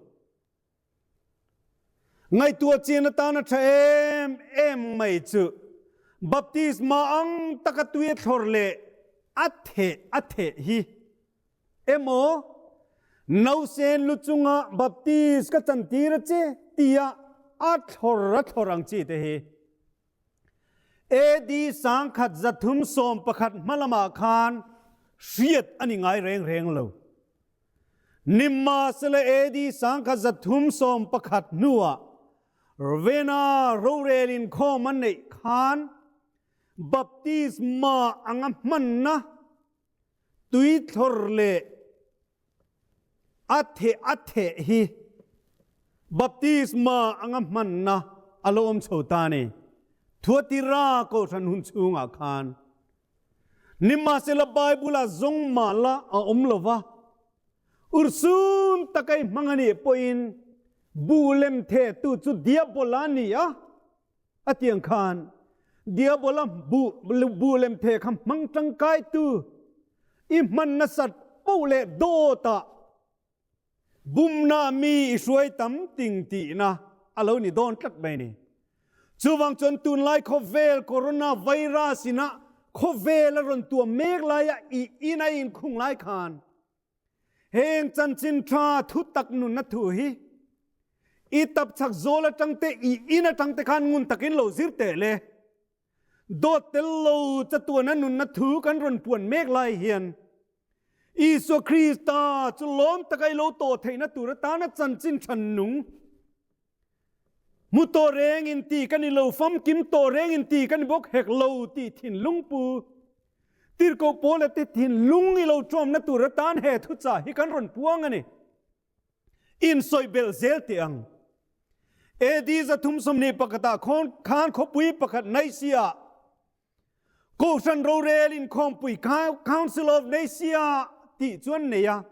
Ngaihtuah chian atana tha em em mai chu baptisma ang taka tui a thlawr leh a theh a theh hi emaw nausen lu chunga baptis ka chantir a che tia a thlawr a thlawr ang chi te hi AD 1311 hma lamah khan hriat a ni ngai reng reng lo. Nimahsela AD 1311 hnuah Ravenna rorel inkhawm an neih khan baptisma anga hmanna tuithlawr leh. A theh a theh hi baptisma anga hmanna a lo awm chho ta a ni. Thuatira Kohhran hun chhungah khan nimahsela Bible-ah zawng mah la a awm lo va, urhsun taka i hmang a nih pawhin buh lem thehtu chu Diabola a ni a, a tiang khan Diabola buh buh lem theh kha hmang tangkaitu i hman nasat poh leh dawtah bumna mi i hruai tam ting tihna a lo ni dawn tlat mai ni. Chuvang chuan tunlai khawvel corona virus ina khawvel a rawn tuam mek laia i in a inkhung lai khan heng chanchin tha thu tak nunna thu hi i tap chak zawl atang te i in atang te khan ngun takin lo zir teh le. Dawt tel lo chatuana nunna thu kan rawn puan mek lai hian Isua Krista chu lawm taka i lo tawh theihna tur atana chanchin than nung hmu tawh reng in ti ka ni lo, famkim tawh reng in ti ka ni bawk hek lo tih thinlung pu Tirhkoh Paula te thinlung i lo ṭawmna tur atan he thuchah hi kan rawn puang a ni. Insawi belh zel teh ang. AD 321 khawn khan khawpui pakhat Nicaea Kohhran rorel inkhawmpui Council of Nicaea tih chuan nei a.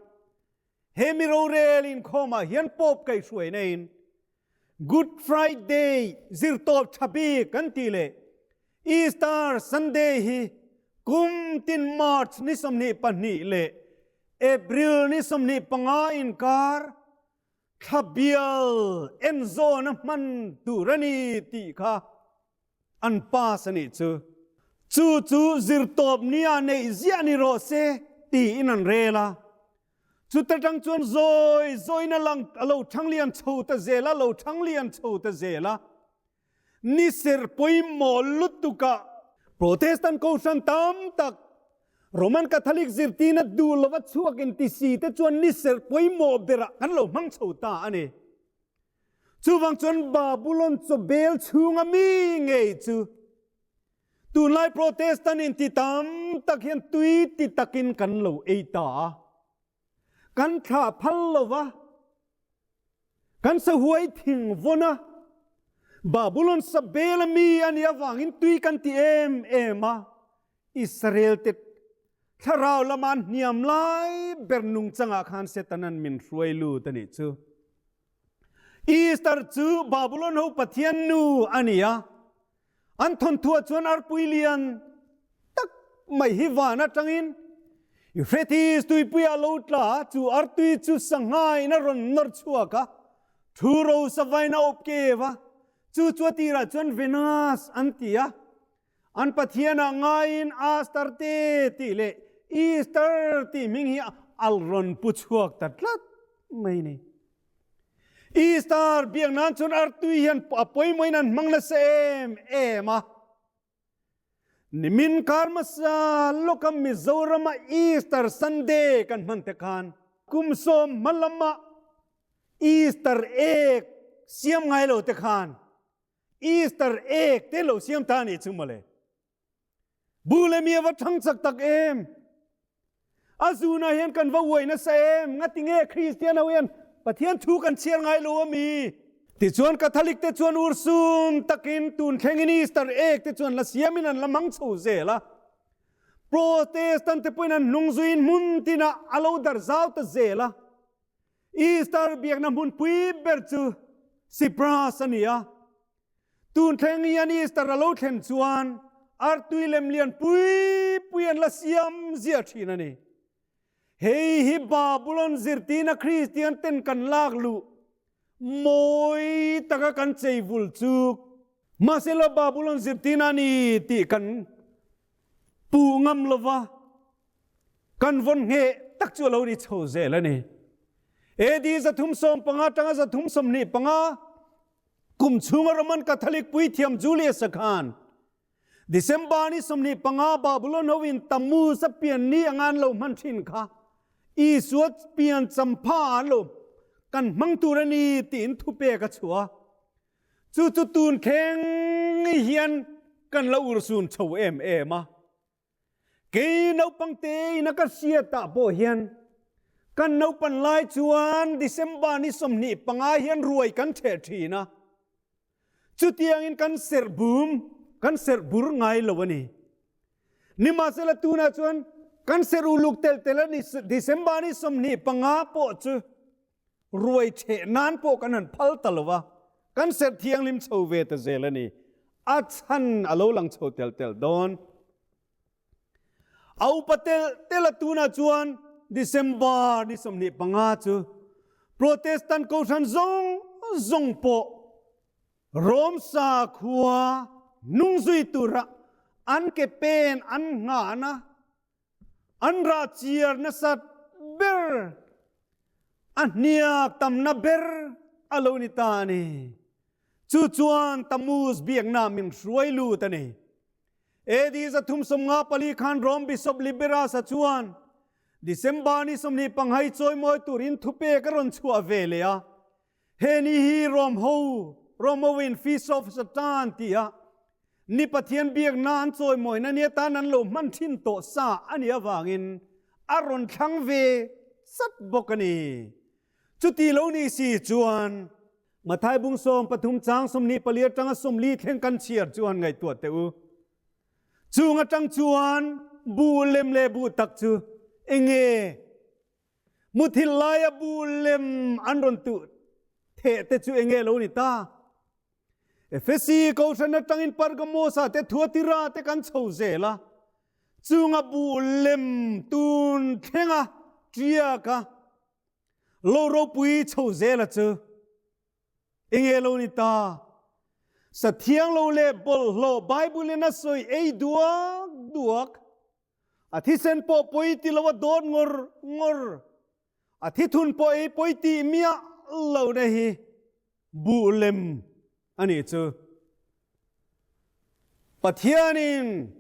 He mi rorel inkhawmah hian Pope kaihhruai neiin Good Friday zirtawp tha bik kan tih leh Easter Sunday hi kum tin March ni 22 leh April ni 25 inkar thla bial enzawn a hman tur a ni tih kha an pass a nih chu. Chu chu zirtawp nia neih ziah ni rawh se tiin an rel a. Chuta tang chuan zawi zawiin a lang a lo thang lian chho ta zel a, lo thang lian chho ta zel a. Ni serh pawimawh lutukah Protestant Kohhran tam tak, Roman Catholic zirtirna duh lova chhuak inti si te chuan ni serh pawimawh berah kan lo hmang chho ta a ni. Chuvang chuan Babulon chawbel chhunga mi ngei chu tunlai Protestant inti tam tak hian tui ti takin kan lo ei ta a, kan thlah phal lo va, kan sahuai thing vawn a, Babulon sabel a mi a nih avangin tui kan ti em em a, Israel te thlarau lama an hniam lai ber nungchangah khan Setanan min hruai lut a nih chu. Easter chu Babulon ho pathian nu a ni a, an thawnthuah chuan arpui lian tak mai hi van atangin Euphrates tuipuiah a lo tla a, chu artui chu sanghain a rawn nawr chhuak a, thu ro savain a awp kev a, chu chu a tirah chuan Venus an ti a, an pathianah ngaiin Astarte tih leh Easter tih hming hi a rawn pu chhuak ta tlat mai ni. Easter biak nan chuan artui hian a pawimawhin an hmang nasa em em a. Nimin kar hmasa lawka Mizorama Easter Sunday kan hman te khan kum sawm hma lama Easter egg siam ngai lo te khan Easter egg te lo siam ta ni chu mawle. Bu le mi a va thang chak tak em. A zuna hian kan va uai nasa em. Ngati nge Kristian ho hian Pathian thu kan chhiar ngai lo ami. Tichuan Catholic te chuan ursun takin tun thlengin Easter egg te chuan la siamin an la mang chho zel a. Protestant te pawhin an hnung zuiin hmun tinah a lo dar zau ta zel a. Easter biakna hmunpui ber chu Cyprus a ni a. Tun thleng hian Easter a lo thlen chuan artui lem lian pui pui an la siam ziah thin a ni. Hei hi Babulon zirtina Kristian ten kan lak luh mawi taka kan chei vul chuk. Mahsela Babulon zirtina a ni tih kan puh ngam lova kan vawn ngheh tak chu a lo ni chho zel a ni. AD 315 tanga 325 kum chhunga Roman Catholic puithiam Julius a khan December ni 25 Babylon hoin Tammuz a pian ni anga an lo hman thin kha Isua pian champha an lo kan hmang tur a ni tiin thupek a chhuah. Chu chu tun thleng hian kan lo ursun chho em em a. Kei naupang te ina ka hriat ah pawh hian. Kan naupan lai chuan December ni 25 hian ruai kan ṭheh ṭhin a. Chutiangin kan serh bum, kan serh bur ngai lo a ni. Nimahsela tunah chuan kan serh uluk tel tel a ni. December ni 25 pawh chu ruai ṭheh nan pawh kan han phal ta lo va, kan serh thianghlim chho ve ta zel a ni. A chhan a lo lang chho tel tel dawn. A upa tel tel a tunah chuan December ni 25 chu Protestant Kohhran zawng zawng pawh Rome sakhua hnung zui tura an ke pen an nghahna, an rah chiar nasat ber, a hniak tamna ber a lo ni ta a ni. Chu chuan Tammuz biakna min hruai lut a ni. AD 354 khan Rome Bishop Liberas-a chuan December ni 25 chawimawi turin thupek a rawn chhuah ve leh a. He ni hi Rome ho, Rome hoin Feast of Satan tia ni Pathian biakna an chawimawina ni atan an lo hman thin tawh sa a nih avangin a rawn thlang ve chat bawk a ni. Chuti lo ni si chuan Mathai bung 13 chang 24 atanga 40 thleng kan chhiar chu han ngaihtuah teh u. Chung atang chuan bu lem leh bu tak chu enge muthil laia bu lem an rawn tuh theh te chu enge lo ni ta? Efesi Kohhran atangin Pergamosa te Thuatira te kan chho zel a, chunga bu lem tun thlenga tiaka Lo ropui chho zela chu enge lo ni ta? Sa thiang lo leh bawlhhlawh Bible in a sawi ei duak duak, a thisen pawh pawi ti lo a dawt ngawr ngawr, a thithun pawh ei pawi tih miah lo na hi buh lem a nih chu. Pathianin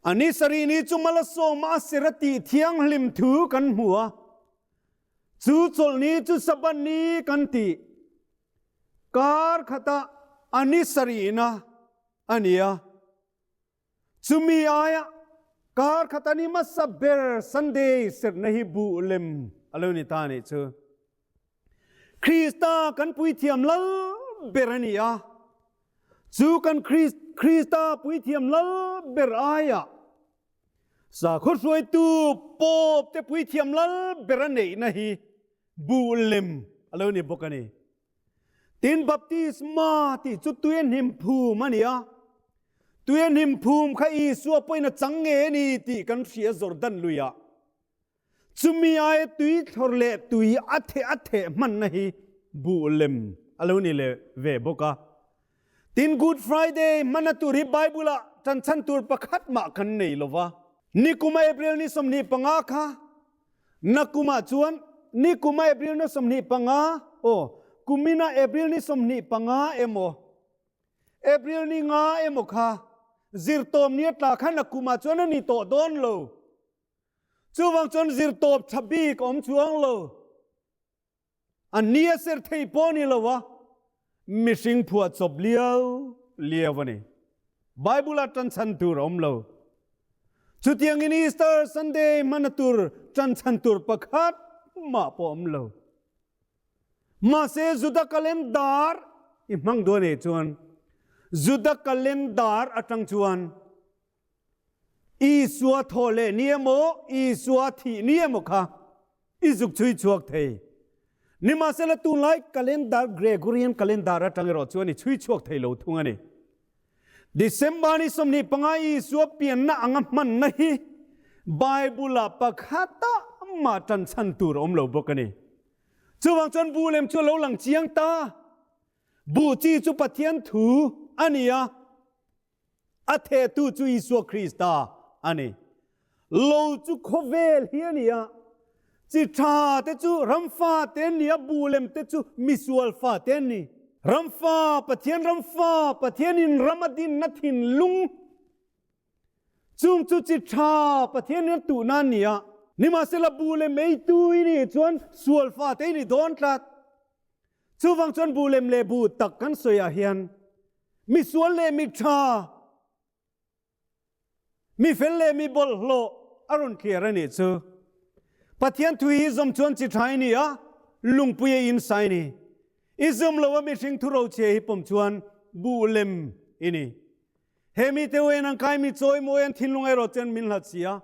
a ni sarih ni chu Malasawma a ser a tih thianghlim thu kan hmu a, chu chawlhni chu Sabbath ni kan tih kar khata a ni sarihna a ni a. Chumi aia kar khata ni hmasa ber Sunday serhna hi buh lem a lo ni ta a nih chu. Krista kan puithiam lal ber a ni a, chu kan Krista puithiam lal ber aia sakhaw hruaitu Pope te puithiam lal ber a neihna hi buh lem a lo ni bawk a ni. Tin, baptisma tih chu tui a hnim phum a ni a, tui a hnim phum kha Isua pawhin a chang nge a ni tih kan hria Jordan luiah. Chumi aia tui thlawr leh tui a theh a theh hmanna hi buh lem a lo ni leh ve bawk a. Tin, Good Friday hmanna tur hi Bible-ah ṭanchhan tur pakhat mah kan nei lo va. Nikuma April ni 25 kha Nakumah chuan nikuma April ni 25, aw, kumina April ni 25 emaw, April ni nga emaw kha zirtawm ni a tla kha nakumah chuan a ni tawh dawn lo. Chuvang chuan zirtawp tha bik awm chuang lo. A ni a ser thei pawh ni lo a, mihring phuah chawp liau liau a ni. Bible ah ṭanchhan tur a awm lo. Chutiangin Easter Sunday hmana tur ṭanchhan tur pakhat mah pawh awm lo. Mahse Juda calendar i hmang duh a nih chuan Juda calendar aṭang chuan Isua thawh leh ni emaw, Isua thih ni emaw kha i zuk chhui chhuak thei. Nimahsela tunlai calendar, Gregorian calendar atang erawh chuan i chhui chhuak thei lo thung a ni. December ni 25 Isua pianna anga hmanna hi Bible-ah pakhata mah ṭanchhan tur a awm lo bawk a ni. Chuvang chuan bu lem chu a lo lang chiang ta. Buh chi chu Pathian thu a ni a. A thehtu chu Isua Krista a ni. Lo chu khawvel hi a ni a, chi tha te chu ramfa te an ni a, buh lem te chu misual fa te an ni. Ramfa, Pathian ramfa, Pathianin ram a dinna thinlung chung chu chi tha Pathianin a tuhna an ni a. Nimahsela buh lem eitu i nih chuan sual fa te i ni dawn tlat. Chuvang chuan buh lem leh buh tak kan sawiah hian misual leh mi tha, mi fel leh mi bawlhhlawh a rawn thliar a nih chu. Pathian thu hi zawm chuan chi tha i ni a, lungpui a in sa i ni. I zawm lo a mihring thu rochhia hi pawm chuan buh lem i ni. He mite ho hian an kai mi chawi mawi an thinlung erawh chuan min hlat si a.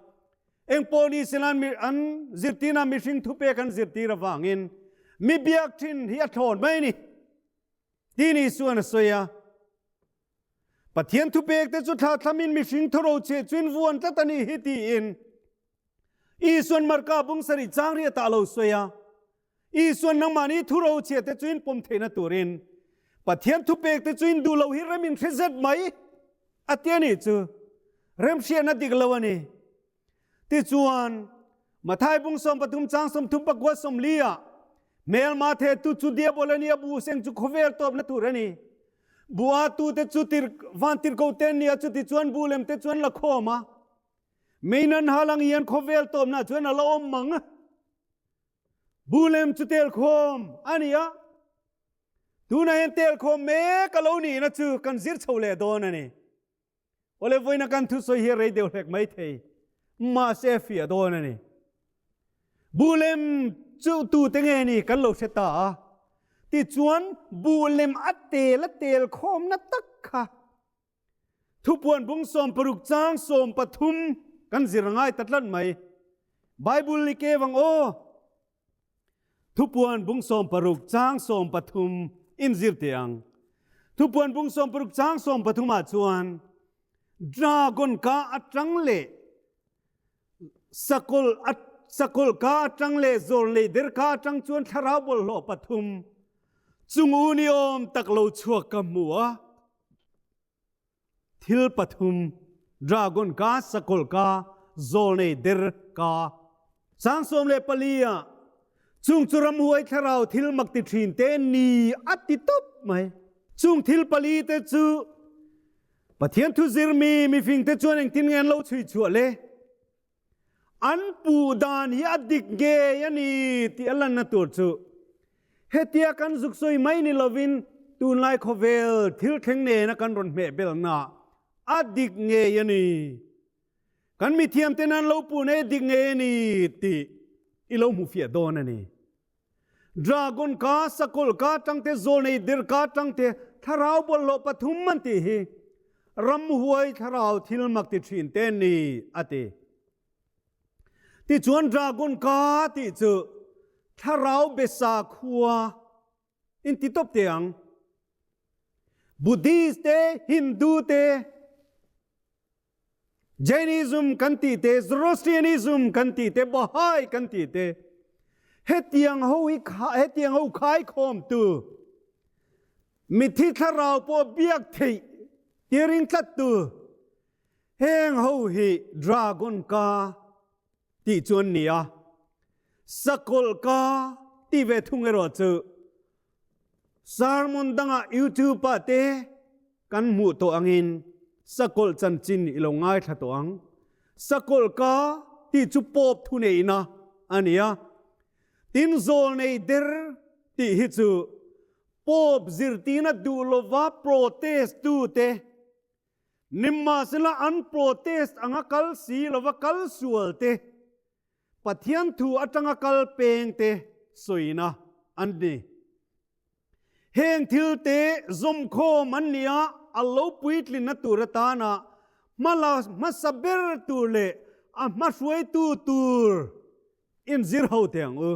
Eng pawh ni sela an an zirtirna mihring thupek an zirtir avangin mi biak thin hi a thlawn mai a ni. Tin Isuan a sawi a. Pathian thupek te chu thla thlamin mihring thuro cheh chuin vuan tlat a nih hi tiin Isuan Marka bung sarih chang riatah a lo sawi a. Isuan nangmahni thuro chhiah te chuin pawm theihna turin Pathian thupek te chuin duh lo hi rem in hre zet mai a ti a nih chu. Remhriatna dik lo a ni. Tichuan, Mathai bung 13 chang 30 pakua 40 ah hmelma thetu chu diabol a ni a, bu seng chu khawvel tawpna tur a ni. Bu a tu te chu tir van tirko te an ni a, chutichuan bu lem te chuan la khawm a. Meinan halang hian khawvel tawpna chuan a la awm mang. Bu lem chu tel khawm a ni a. Tunah hian tel khawm mek a lo nihna chu kan zir chho leh dawn a ni. Awle vawiina kan thusawi hi rei deuh hlek mai thei, mahse a fiah dawn a ni. Buh lem chu tute nge ni kan lo hre ta a, tichuan buh lem a tel a tel khawmna tak kha thupuan bung 60 chang 13 kan zir ngai ta tlat mai. Bible i ke vang aw. Thupuan bung 60 chang 13 in zir teh ang. Thupuan bung 60 chang 13 ah chuan dragon ka atang leh sakawlh sakawlh ka atang leh zawl nei der ka atang chuan thlarau bawlhhlawh pathum chung u ni awm tak lo chhuak ka hmu a. Thil pathum, dragon ka, sakawlh ka, zawlnei der ka. Sang 14 ah, chung chu ramhuai thlarau thil mak ti thin te ni a ti tawp mai. Chung thil pali te chu Pathian thu zirmi mifing te chuan engtin nge an lo chhui chhuah le? An puh dan hi a dik ngei a ni tih a lanna tur chu hetia kan zuk sawi mai ni lovin tunlai khawvel thil thleng nena kan rawn hmeh belna a dik ngei a ni. Kan mithiam ten an lo puh nei dik ngei a ni tih i lo hmu fiah dawn a ni. Dragon ka, sakawlh ka tangte, zawlnei der ka tangte, thlarau bawlhhlawh pathum an tih hi ramhuai thlarau thil mak ti thin te ni a ti. Tichuan dragon ka tih chu thlarau besa khua in ti tawp te ang. Buddhist te, Hindu te, Jainism kan tih te, Zoroastrianism kan tih te, Baha'i kan tih te, hetiang ho hi hetiang ho khaikhawm tu mithi thlarau pawh biak theih tir in tlat tu heng ho hi dragon ka tih chu an ni a, sakawlh ka tih ve thung erawh chu Sermon dangah YouTube ah te kan hmuh tawh angin sakawlh chanchin i lo ngaithla tawh ang. Sakawlh ka tih chu Pope thuneihna a ni a. Tin zawlnei der tih hi chu Pope zirtirna duh lova protest tute nimahsela an protest anga kal si lova kal sual te Pathian thu atanga kal peng te sawina an ni. Heng thil te zawmkhawm an ni a, a lo puitlinna tur atana hmala hmasa ber tur leh a hmahruaitu tur inzir ho teh ang u.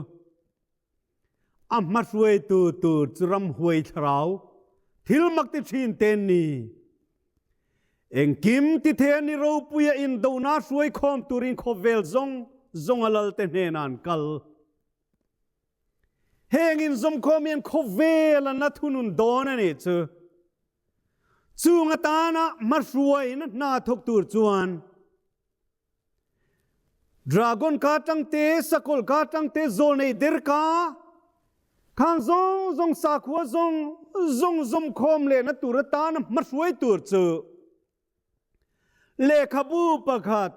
A hmahruaitu tur chu ramhuai thlarau thil mak ti thin te ni. Engkim ti thei a ni ropuia indona hruai khawm turin khawvel zawng zawng a lalte hnenah an kal. Heng inzawmkhawm hian khawvel an la thunun dawn a nih chu. Chung atana hmahruaina hna thawk tur chuan Dragon ka tang te, sakawlh ka tang te, zawlnei der ka, khang zawng zawng sakhua zawng zawng zawmkhawm lehna tur atana hmahruai tur chu lehkhabu pakhat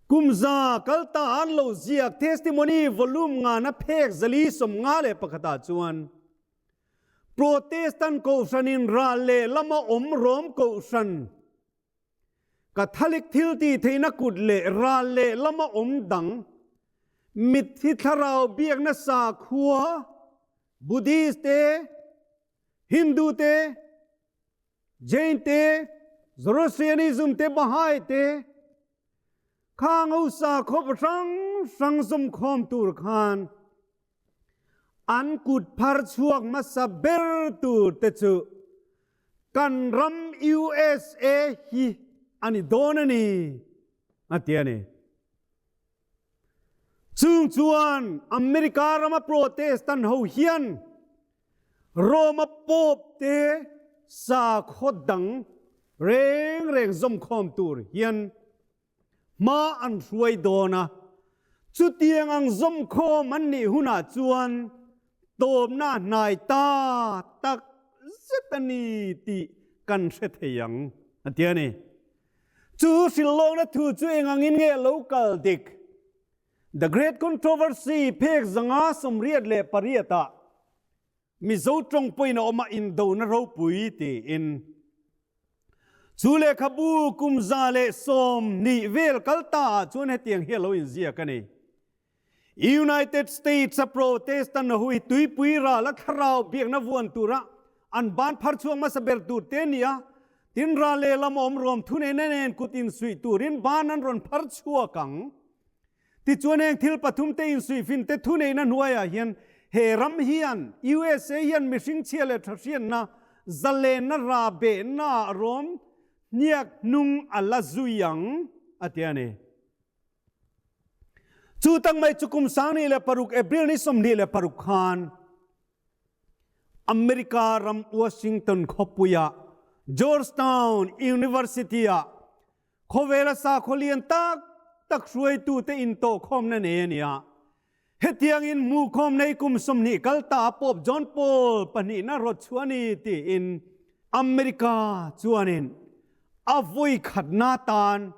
kum za kal ta an lo ziak testimony volume ngana phek zali 51 ah chuan Protestant kohhranin ral leh lama awm rawm kohhran Catholic thil tih theihna kut leh ral leh lama awm dang. Mitthi thlarau biakna sakhua, Buddhist te, Hindu te, Jain te, Zoroastrianism te, Baha'i te, khang ho sakhaw hrang hrang zawmkhawm tur khan an kut phar chhuak hmasa ber tur te chu kan ram USA hi a ni dawn a ni, a ti a ni. Chung chuan America rama Protestant ho hian Roma Pope te sakhaw dang reng reng zawmkhawm tur hian hma an hruai dawn a, chutiang ang zawmkhawm an nih hunah chuan tawpna hnai ta tak zet a ni tih kan hre thei ang, a ti a ni. Chu hrilhlawkna thu chu eng angin nge lo kal dik? The Great Controversy phek 588 ah Mizo tawng pawhin a awm a indona ropui tiin. Chu lehkhabu kum 120 vel kal ta ah chuan hetiang hi a lo inziak a ni. United States a Protestant ho hi tuipui ral a thlarau biakna vuan tura an ban phar chhuak hmasa ber tur te a ni a, tin ral lehlam awm ruam thuneihna nen kut insuih turin ban an rawn phar chhuak ang. Tichuan heng thil pathum te insuihfin te thuneihna hnuaiah hian he ram hian USA hian mihring chhia leh tha hriatna zalenna ra behna ah rawm hniak hnung a la zui ang a ti a ni. Chu tak mai chu kum 2006 April ni 26 khan America ram Washington khawpuia Georgetown University ah Khawvela sakhaw lian tak tak hruaitute intawhkhawmna nei a ni a. Hetiangin hmuhkhawm nei kum 20 kal ta Pope John Paul pahnihna rawt chhuah a ni tiin America chuanin a vawi khatna tan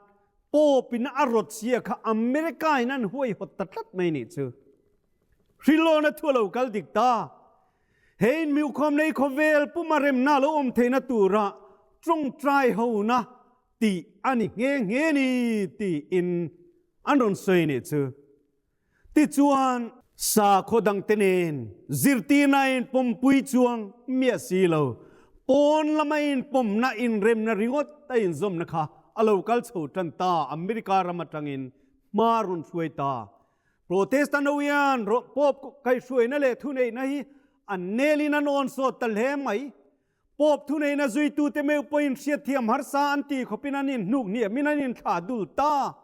Pope in a rawt sia kha America in an huaihawt ta tlat mai nih chu. Hrilawna thu a lo kal dik ta. He inhmuhkhawm nei khawvel puma remna lo awm theihna tura tawngtai hona tih a ni nghe nghe ni tiin an rawn sawi nih chu. Tichuan, sakhaw dangte nen zirtirna inpawmpui chuang miah si lo, pawn lama inpawmna inremna ringawt a inzawmna kha a lo kal chho tan ta, America ram atangin hma rawn hruai ta. Protestant ho hian Pope kaihhruaina leh thuneihna hi an nelin an awn sawt ta hle mai. Pope thuneihna zuitute meuh pawhin hriatthiam harsa an ti khawpin an inhnuk hniamin an inthlah dul ta.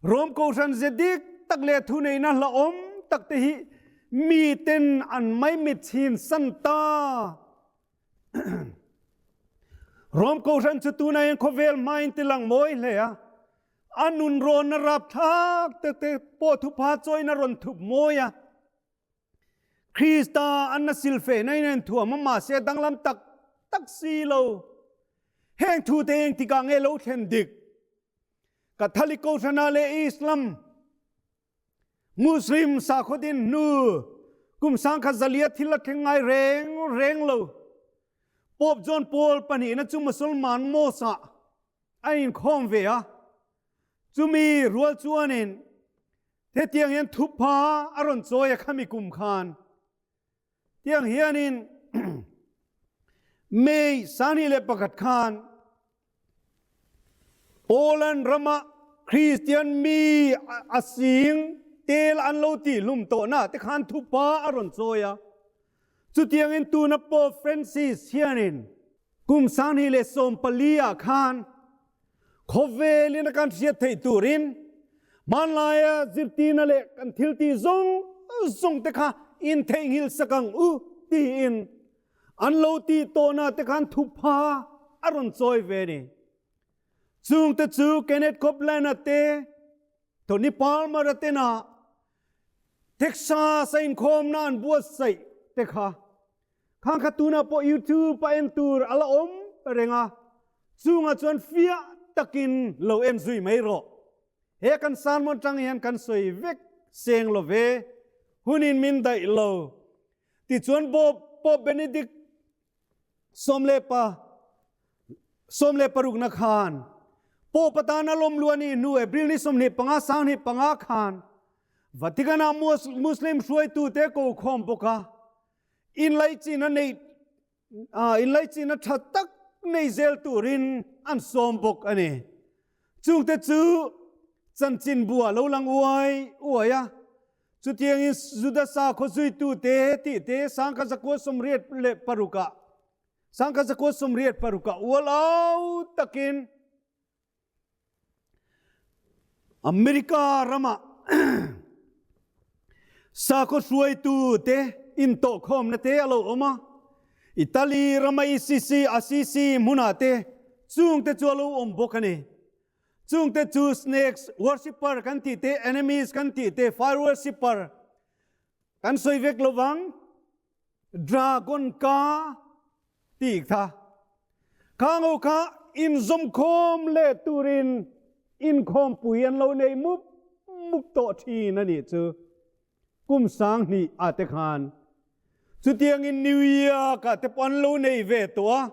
Rome Kohhran ze dik tak leh thuneihna hlauhawm tak te hi miten an maimit chhin san ta. Rome Kohhran chu tunah hian khawvel hmain tilang mawi hle a. A nun rawn a rapthlak te te pawh thupha chawiin a rawn thup mawi a. Krista an na silfehna in a inthuam a, mahse danglam tak tak si lo. Heng thu te eng tikah nge lo thlen dik? Catholic Kohhrana leh Islam, Muslim sakhaw din hnu kum 1400 thil a thleng ngai reng reng lo. Pope John Paul pahnihna chu Musulman mosque-ah a inkhawm ve a, chumi rual chuanin hetiang hian thupha a rawn chawi a khami kum khan. Tiang hianin May 21 khan Poland rama Kristian mi a sing tel an lo tih hlum tawhna te khan thupha a rawn chawi a. Chutiangin tuna Pope Francis hianin kum 2014 ah khan khawvelin a kan hriat theih turin hmanlaia zirtirna leh kan thil tih zawng zawng te kha intheihnghilh sak ang u tiin an lo tih tawhna te khan thupha a rawn chawi ve a ni. Chungte chu Kenneth Copeland-a te, Tony Palmer-a tena Texas a inkhawmna an buatsaih te kha khang kha tunah pawh YouTube a en tur a la awm reng a, chungah chuan fiah takin lo en zui mai rawh. He kan sermon tang hian kan sawi vek seng lo ve, hunin min daih lo. Tichuan Pope Benedict 16 na khan Pope atana lawm luah ni hnu April ni 25 25 khan. Vatican-a Muslim hruaitute ko khawm bawk a, inlaichin a neih inlaichin a tha tak nei zel turin an sawm bawk a ni. Chungte chu chanchin bua lo lang uai uai a, chutiangin Juda sakhaw zuitute tih te sangkha zakua 86 ah sangkha zakua 86 ah ual au takin America rama sakhaw hruaitu te intawhkhawmna te a lo awm a, Italy rama ICC, Assisi hmunah te chungte chu a lo awm bawk a ni. Chungte chu snakes worshipper kan tih te, enemies kan tih te, fire worshipper kan sawi vek lovang. Dragon ka tih kha khang kha inzawmkhawm leh turin inkhawmpui an lo nei mup mup tawh thin a nih chu. Kum 2000 ah te khan chutiangin New York ah te pawh an lo nei ve tawh a.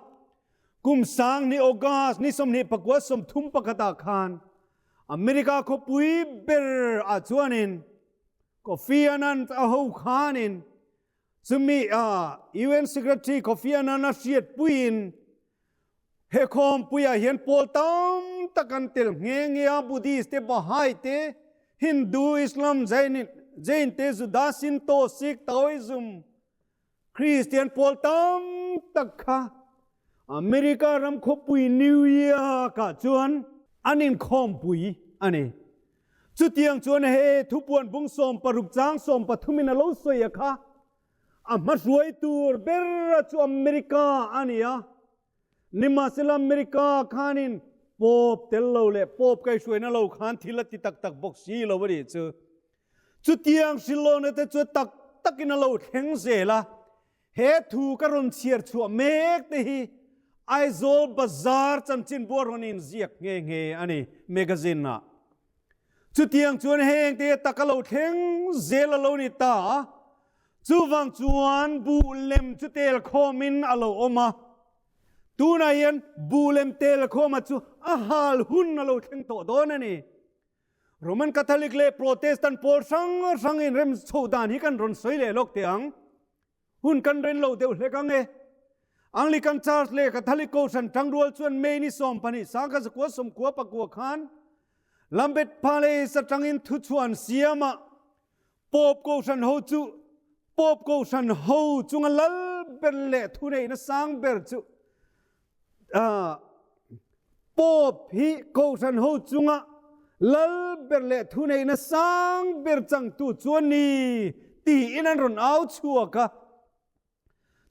Kum 2000 August ni 29 31 ah khan America khawpui ber ah chuanin Kofi Annan a ho khanin chumi a UN Secretary Kofi Annan a hriatpuiin he khawmpuiah hian pawl tam tak an tel nghe nghe a, Buddhist te, Baha'i te, Hindu, Islam, Jain, Jain te, Juda, Shinto, Sikh, Taoism, Kristian pawl tam tak kha America ram khawpui New York ah chuan an inkhawmpui a ni. Chutiang chuan he thupuan bung 16 chang 13 in a lo sawi a kha a hmahruai tur ber chu America a ni a. Nimahsela America khanin Pope tel lo leh Pope kaihhruaina lo khan thil a ti tak tak bawk si lo a nih chu. Chutiang hrilhlawna te chu tak takin a lo thleng zel a, he thu ka rawn chhiar chhuah mek te hi Aizawl Bazar chanchinbu a rawn inziak nghe nghe a ni magazine ah. Chutiang chuan heng te tak a lo thleng zel a lo ni ta a, chuvang chuan buh lem chu tel khawmin a lo awm a, tunah hian buh lem tel khawma chu a hal hun a lo thleng tawh dawn a ni. Roman Catholic leh Protestant pawl hrang hrang in rem chho dan hi kan rawn sawi leh lawk teh ang. Hun kan ren lo deuh hlek ang e. Anglican Church leh Catholic Kohhran tangrual chuan May ni 12 1999 khan Lambeth Palace atangin thuchhuah an siam a, Pope Kohhran ho chu Pope Kohhran ho chunga lal ber leh thuneihna sang ber chu Pope hi Kohhran ho chunga lal ber leh thuneihna sang ber changtu chu a ni tiin an rawn au chhuak a.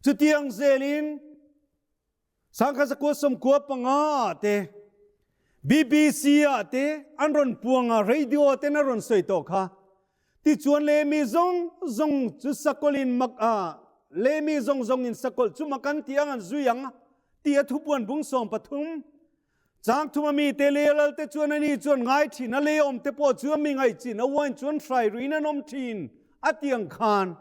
Chutiang zelin 1995 ah te BBC ah te an rawn puang a, radio ten a rawn sawi tawh kha. Tichuan le mi zawng zawng chu sakawlhin mak a, le mi zawng zawngin sakawlh chu mak an ti ang an zui ang ti a thupuan bung 13 chang thum a mi te le lal te chuan ani chuan ngai thin a, le awm te pawh chu a mi ngaih chin a wine chuan hrai ruin an awm thin a ti ang khan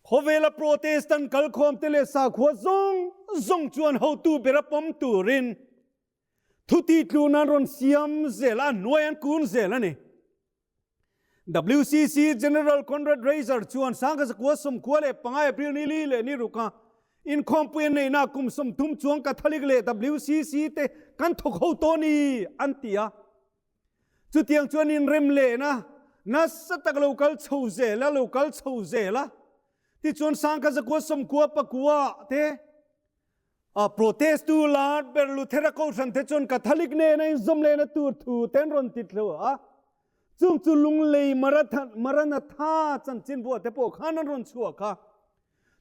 khawvela Protestant kalkhawm te leh sakhua zawng zawng chuan hotu bera pawm turin thuti tlun an rawn siam zel a, hnuai an kun zel a ni. WCC General Conrad Raiser chuan 1995 April ni li leh ni ruka inkhawmpui an neihna kum 30 chuang Catholic leh WCC te kan thawk ho tawh ni an ti a. Chutiang chuan inrem lehna nasa tak lo kal chho zel a, lo kal chho zel a. Tichuan 1999 te A protest tu lar ber Luthera Kohhran te chuan Catholic nena inzawm lehna tur thu te an rawn ti thlu a. Chung chu Lunglei Maranatha chanchinbuah te pawh khan an rawn chhuak a.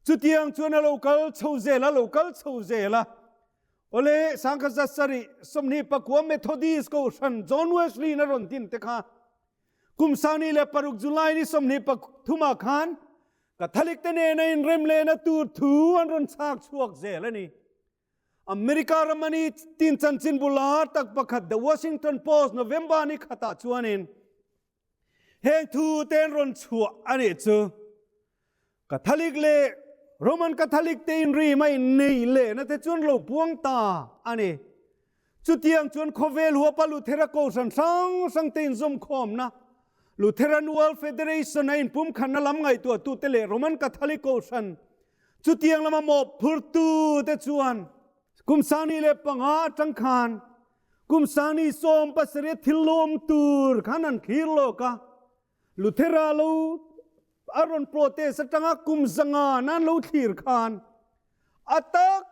Chutiang chuan a lo kal chho zel a, lo kal chho zel a. Awle, 1729 Methodist Kohhran John Wesley in a rawn din te kha Kum 26 July ni 23 ah khan Catholic te nena inrem lehna tur thu an rawn chhak chhuak zel a ni. America ram a ni tin chanchinbu lar tak pakhat The Washington Post November ni khatah chuanin heng thu te an rawn chhuah a nih chu. Catholic leh Roman Catholic te inrim a innei lehna te chuan lo puang ta a ni. Chutiang chuan khawvel huapa Luthera Kohhran hrang hrang te inzawmkhawmna. Lutheran World Federation a inpumkhatna lam ngaihtuahtute leh Roman Catholic Kohhran chutiang lama mawhphurtute chuan kum 2005 atang khan kum 2017 thil lawm tur khan an thlir lawk a. Luthera lo a rawn protest atanga kum 500 nan lo thlir khan a tak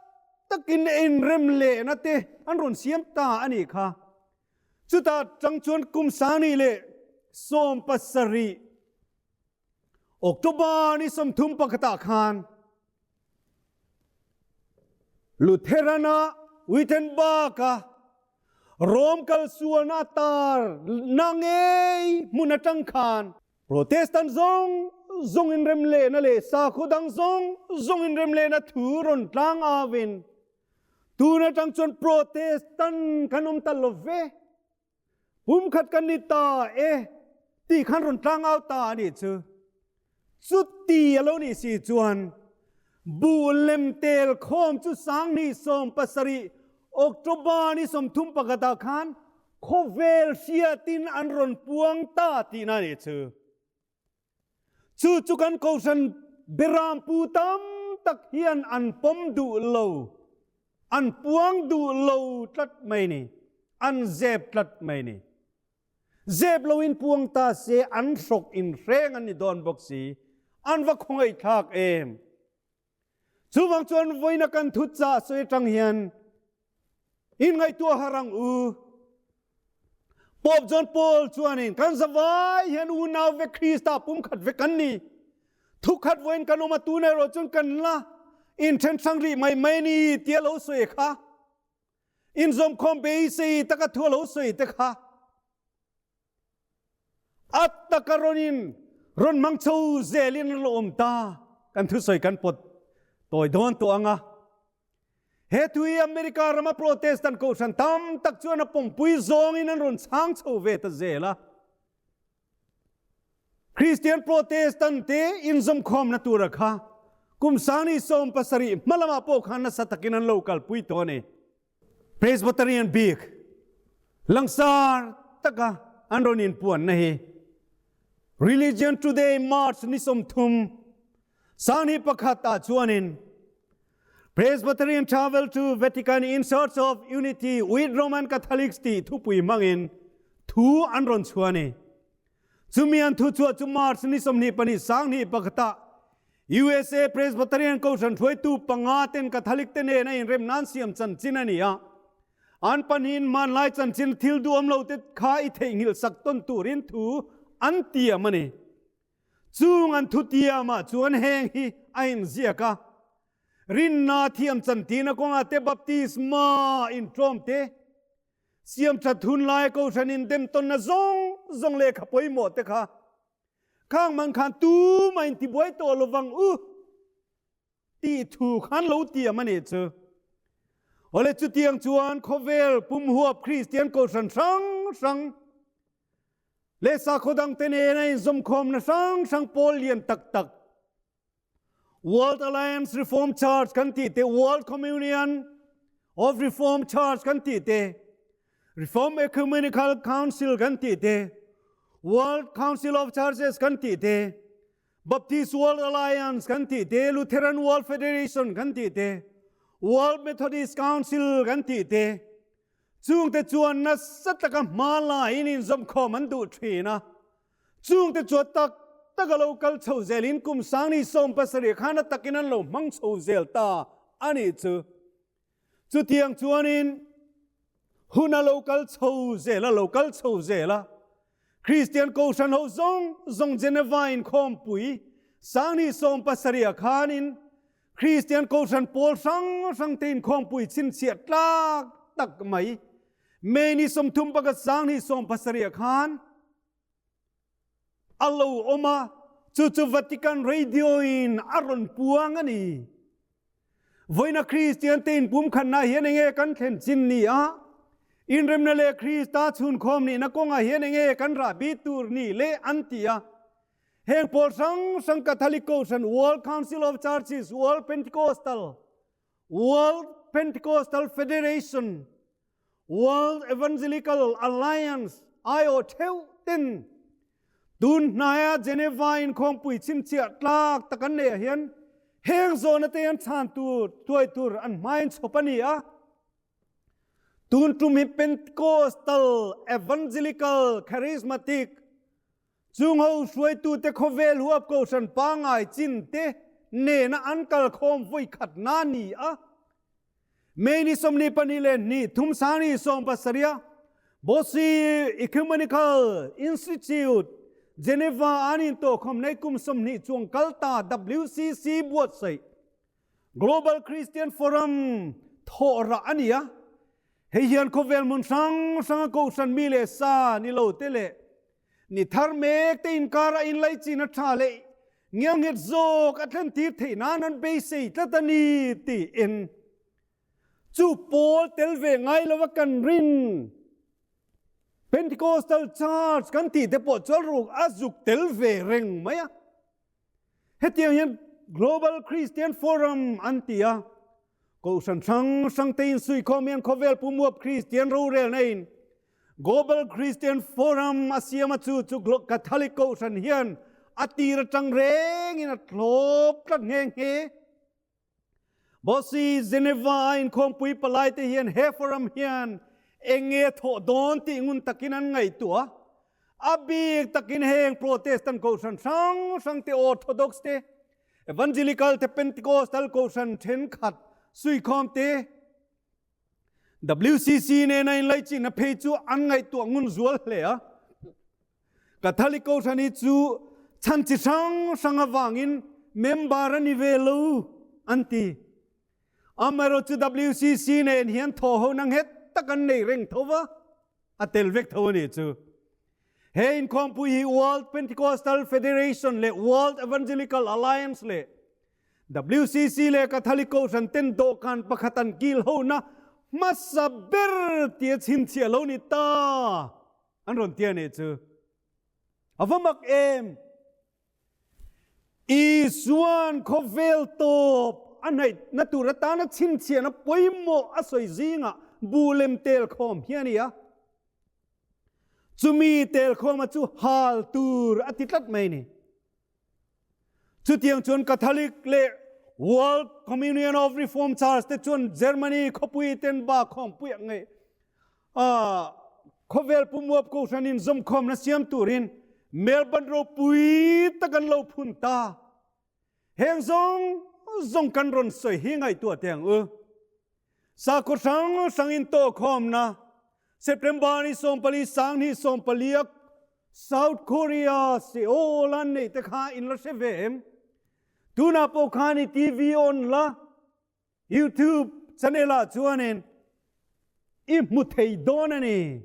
takin inrem lehna te an rawn siam ta a nih kha. Chutah tang chuan kum 2017 October ni 31 ah khan Lutherana Wittenberg-a Rome kalsualna tar na ngei hmun atang khan Protestant zawng zawng inrem lehna leh sakhaw dang zawng zawng inrem lehna thu rawn tlang avin tun atang chuan Protestant kan awm ta lo ve, pumkhat kan ni ta e tih khan rawn tlang au ta a nih chu. Chuti a lo nih si chuan buh lem tel khawm chu 2017 October ni 31 ah khan khawvel hriatin an rawn puang ta tihna a nih chu. Chu chu kan kohhran berampu tam tak hian an pawm duh lo, an puang duh lo tlat mai ni, an zep tlat mai ni. Zep loin puang ta se an hrawk in hreng an ni dawn bawk si, an va khawngaihthlak em. Chuvang chuan vawiina kan thut chah sawi atang hian inngaihtuah har ang u. Pope John Paul chuanin kan zavai hian unau vek Krista pumkhat vek kan ni. Thukhat vawiin kan awm a tun erawh chuan kan la inthen hrang rih mai mai ni tia lo sawi kha. Inzawmkhawm beisei taka thu a lo sawi te kha. A taka rawn in rawn hmang chho zelin an lo awm ta. Kan thusawi kan pawt tawi dawn tawh ang a. He thu hi America rama Protestant kohhran tam tak chuan a pawmpui zawngin an rawn chhang chho ve ta zel a. Christian Protestant te inzawmkhawmna tura kha kum 2017 hma lamah pawh khan nasa takin an lo kalpui tawh a ni. Presbyterian bik langsar taka an rawn inpuanna hi Religion Today March ni 30 2001 ah chuanin Presbyterian Travel to Vatican in Search of Unity with Roman Catholics tih thupui hmangin thu an rawn chhuah a ni. Chumi an thu chhuah chu March ni 24 2001 ah USA Presbyterian Kohhran hruaitu panga ten Catholic te nena inrem nan siam chanchin a ni a. An pahnihin hmanlai chanchin thil duhawm lo te kha i theihnghilh sak tawn turin thu an tiam a ni. Chung an thu tiamah chuan heng hi a inziak a, Rinna thiam chantina kawngah te baptisma intlawm te, Siam that hun lai Kohhran in dem tawnna zawng zawng lehkha pawimawh te kha khang man khan tumah in tibuai tawh lovang u tih thu khan lo tiam a nih chu. Awle chutiang chuan khawvel pumhuap Kristian Kohhran hrang hrang leh sakhaw dangte nena inzawmkhawmna hrang hrang pawl lian tak tak World Alliance Reform Church kan tih te, World Communion of Reform Church kan tih te, Reform Ecumenical Council kan tih te, World Council of Churches kan tih te, Baptist World Alliance kan tih te, Lutheran World Federation kan tih te, World Methodist Council kan tih te, chungte chuan nasa taka hma laiin inzawmkhawm an duh thin a. Chungte chuan tak tak a lo kal chho zelin kum 2017 khan a takin an lo hmang chho zel ta a nih chu. Chutiang chuanin hun a lo kal chho zel a lo kal chho zel a, Kristian Kohhran ho zawng zawng Geneva inkhawmpui 2017 khanin Kristian Kohhran pawl hrang hrangte inkhawmpui chhinchhiah tlak tak mai May ni 31 2017 khan a lo awm a, chu chu Vatican Radio in a rawn puang a ni. Vawiina Kristian te inpumkhatna hian enge kan thlen chin ni a, inremna leh Krista chhunkhawm nihna kawngah hian enge kan rahbi tur ni le an ti a. Heng pawl hrang hrang Catholic Kohhran, World Council of Churches, World Pentecostal, World Pentecostal Federation, World Evangelical Alliance aiawh theuh ten. Tun hnaia Geneva inkhawmpui chhinchhiah tlak tak an neihah hian heng zawhna te hian chhan tur tuai tur an hmain chhawp a ni a. Tun tum hi Pentecostal, Evangelical, Charismatic chungho hruaitute khawvel huap kohhran pangngai chin te nena an kalkhawm vawi khatna a ni a. May ni 22 37 Bossy Ecumenical Institute, Geneva an intawhkhawm nei kum 20 chuang kal ta WCC buatsaih Global Christian Forum thawh rah a ni a. Hei hian khawvel hmun hrang hranga kohhran mi leh sa ni lo te leh ni thar mek te inkara inlaichin a tha leh ngelnghet zawk a thlen tir theih nan an beisei tlat a ni tiin chu pawl tel ve ngai lova kan rin Pentecostal Church kan tih te pawh chuan ruk a zuk tel ve reng mai a. Hetiang hian Global Christian Forum an ti a, Kohhran hrang hrang te insuikhawm hian khawvel pumuap Kristian rorelna in Global Christian Forum a siam a chu chu Catholic Kohhran hian a tir atang rengin a thlawp tlat nghe nghe. Bosi Geneva a inkhawmpui palai te hian he forum hian eng nge thawh dawn tih ngun takin an ngaihtuah. A bik takin heng Protestant Kohhran hrang hrang te Orthodox te Evangelical te Pentecostal Kohhran thenkhat suikhawm te WCC nena inlaichinna phei chu an ngaihtuah ngun zual hle a. Catholic Kohhran hi chu chhan chi hrang hrang avangin member a ni ve lo an ti. Amaherawh chu WCC nen hian thawhhona nghet tak an nei reng tho va, a tel vek tho a ni chu. He inkhawmpui hi World Pentecostal Federation leh World Evangelical Alliance leh WCC leh Catholic Kohhran ten dawhkan pakhat an kil hona hmasa ber tia chhinchhiah lo ni ta an rawn tia nih chu. A va mak em! Isuan khawvel tawp a hnaihna tur atana chhinchhiahna pawimawh a sawi zingah bu lem tel khawm hi a ni a. Chumi tel khawma chu hal tur a ti tlat mai ni. Chutiang chuan Catholic leh World Communion of Reformed Church te chuan Germany khawpui ten ba khawmpui ang ngei a khawvel pumuap kohhranin zawmkhawmna siam turin Melbourne ropui tak an lo phun ta. Heng zawng zawng kan rawn sawi hi ngaihtuah teh ang u. Sakhaw hrang hrang in tawhkhawmna September ni 14 2014 South Korea Seoul an neih te kha in la hre ve em? Tunah pawh khan i TV on la YouTube channel ah chuanin i hmu thei dawn a ni.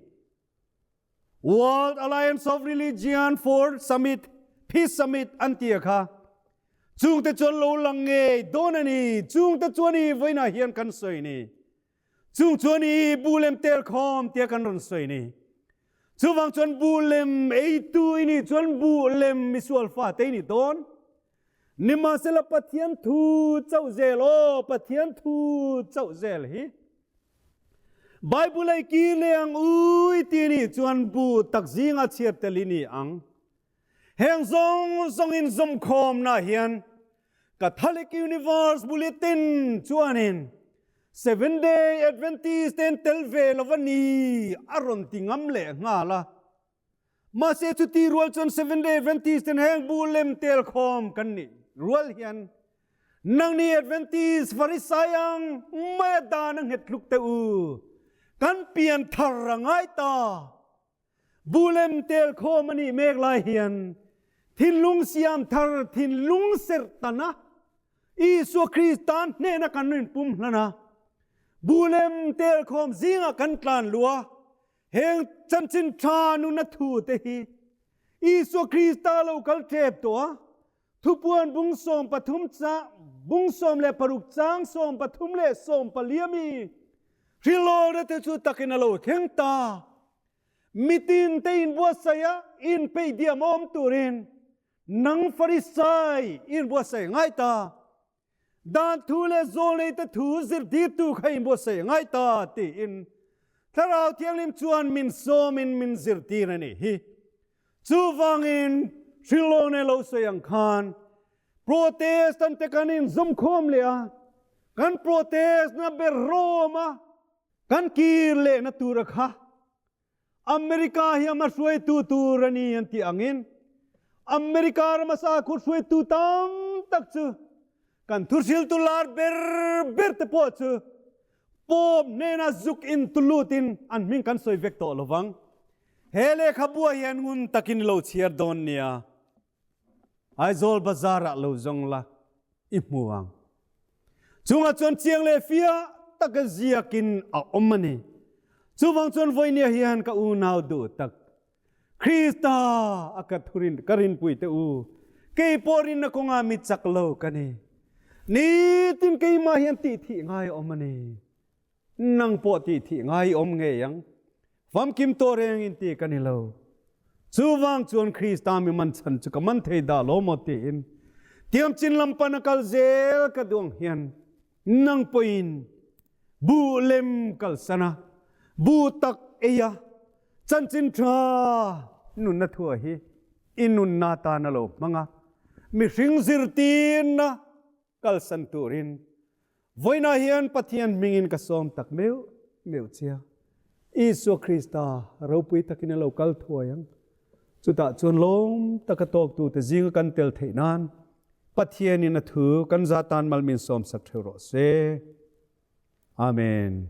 World Alliance of Religion for Summit, Peace Summit an ti a kha. Chungte chuan lo lang ngei dawn a ni. Chungte chuan i vawiinah hian kan sawi ni. Chung chuan i bu lem tel khawm tia kan rawn sawi ni. Chuvang chuan bu lem eitu i nih chuan bu lem misual fate i ni dawn. Nimahsela Pathian thu chauh zel aw, Pathian thu chauh zel hi. Bible ei ki le ang ui ti nih chuan bu tak zinga chhiar tel i ni ang. Heng zawng zawng in zawmkhawmna hian Catholic Universe Bulletin chuanin Seven Day Adventist ten tel ve lova ni a rawn ti ngam leh nghal a. Mahse chuti rual chuan Seven Day Adventist ten heng bu lem tel khawm kan nih rual hian nangni Adventist Farisai ang mai a dan a nghet tluk teh u. Kan pian thar a ngai ta. Bu lem tel khawm a nih mek lai hian thinlung siam thar thinlung serh tan a Isua Krista hnena kan rinpum hlan a bu lem tel khawm zingah kan tlan luh a Heng chanchin tha nuna thu te hi Isua Krista lo kal tep tawh a, thupuan bung 13 cha bung 16 chang 13 leh 14 ami hrilhlawkna te chu takin a lo thleng ta. Mitin te inbuatsaih a, inpeih diam awm turin nang Farisai inbuatsaih ngai ta. Dan thu leh zawlneite thu zirtirtu kha inbuatsaih ngai ta tiin Thlarau Thianghlim chuan min sawmin min zirtir a nih hi. Chuvangin Hrilone lo sawi ang khan Protestant te kan inzawmkhawm leh a, kan protest na ber Rome a kan kir lehna tura kha America hi ama hruaitu tur a ni an tih angin America rama sakhaw hruaitu tam tak chu kan thuhriltu lar ber ber te pawh chu Pope hnena zuk in tulutin an hming kan sawi vek tawh lovang. He lehkhabuah hian ngun takin lo chhiar dawn nia. Aizawl bazar ah lo zawng la i hmu ang. Chungah chuan chiang leh fiah taka ziakin a awm a ni. Chuvang chuan vawinia hian ka unau duh tak Krista a ka thurin ka rinpui te u kei pawh rinna kawnga mi chak lo ka ni. Nitin keimah hian tih thih ngai awm a ni. Nang pawh tih thih ngai awm ngei ang. Famkim tawh reng in ti ka ni lo. Chuvang chuan Krista mi man chhan chu ka man thei dah lo maw tiin tiam chin lam pan a kal zel ka duang hian nang pawhin buh lem kalsan a, buh tak ei a, chanchin tha nunna thua hi i nunna tan a lo hmang a, mihring zirtirna kalsan turin Vawiinah hian Pathian hmingin ka sawm tak meuh meuh che a, Isua Krista ropui takin a lo kal thuai ang. Chutah chuan lawm taka tawktute zinga kan tel theih nan Pathianin a thu kan za tan mal min sawmsak theuh rawh se. Amen.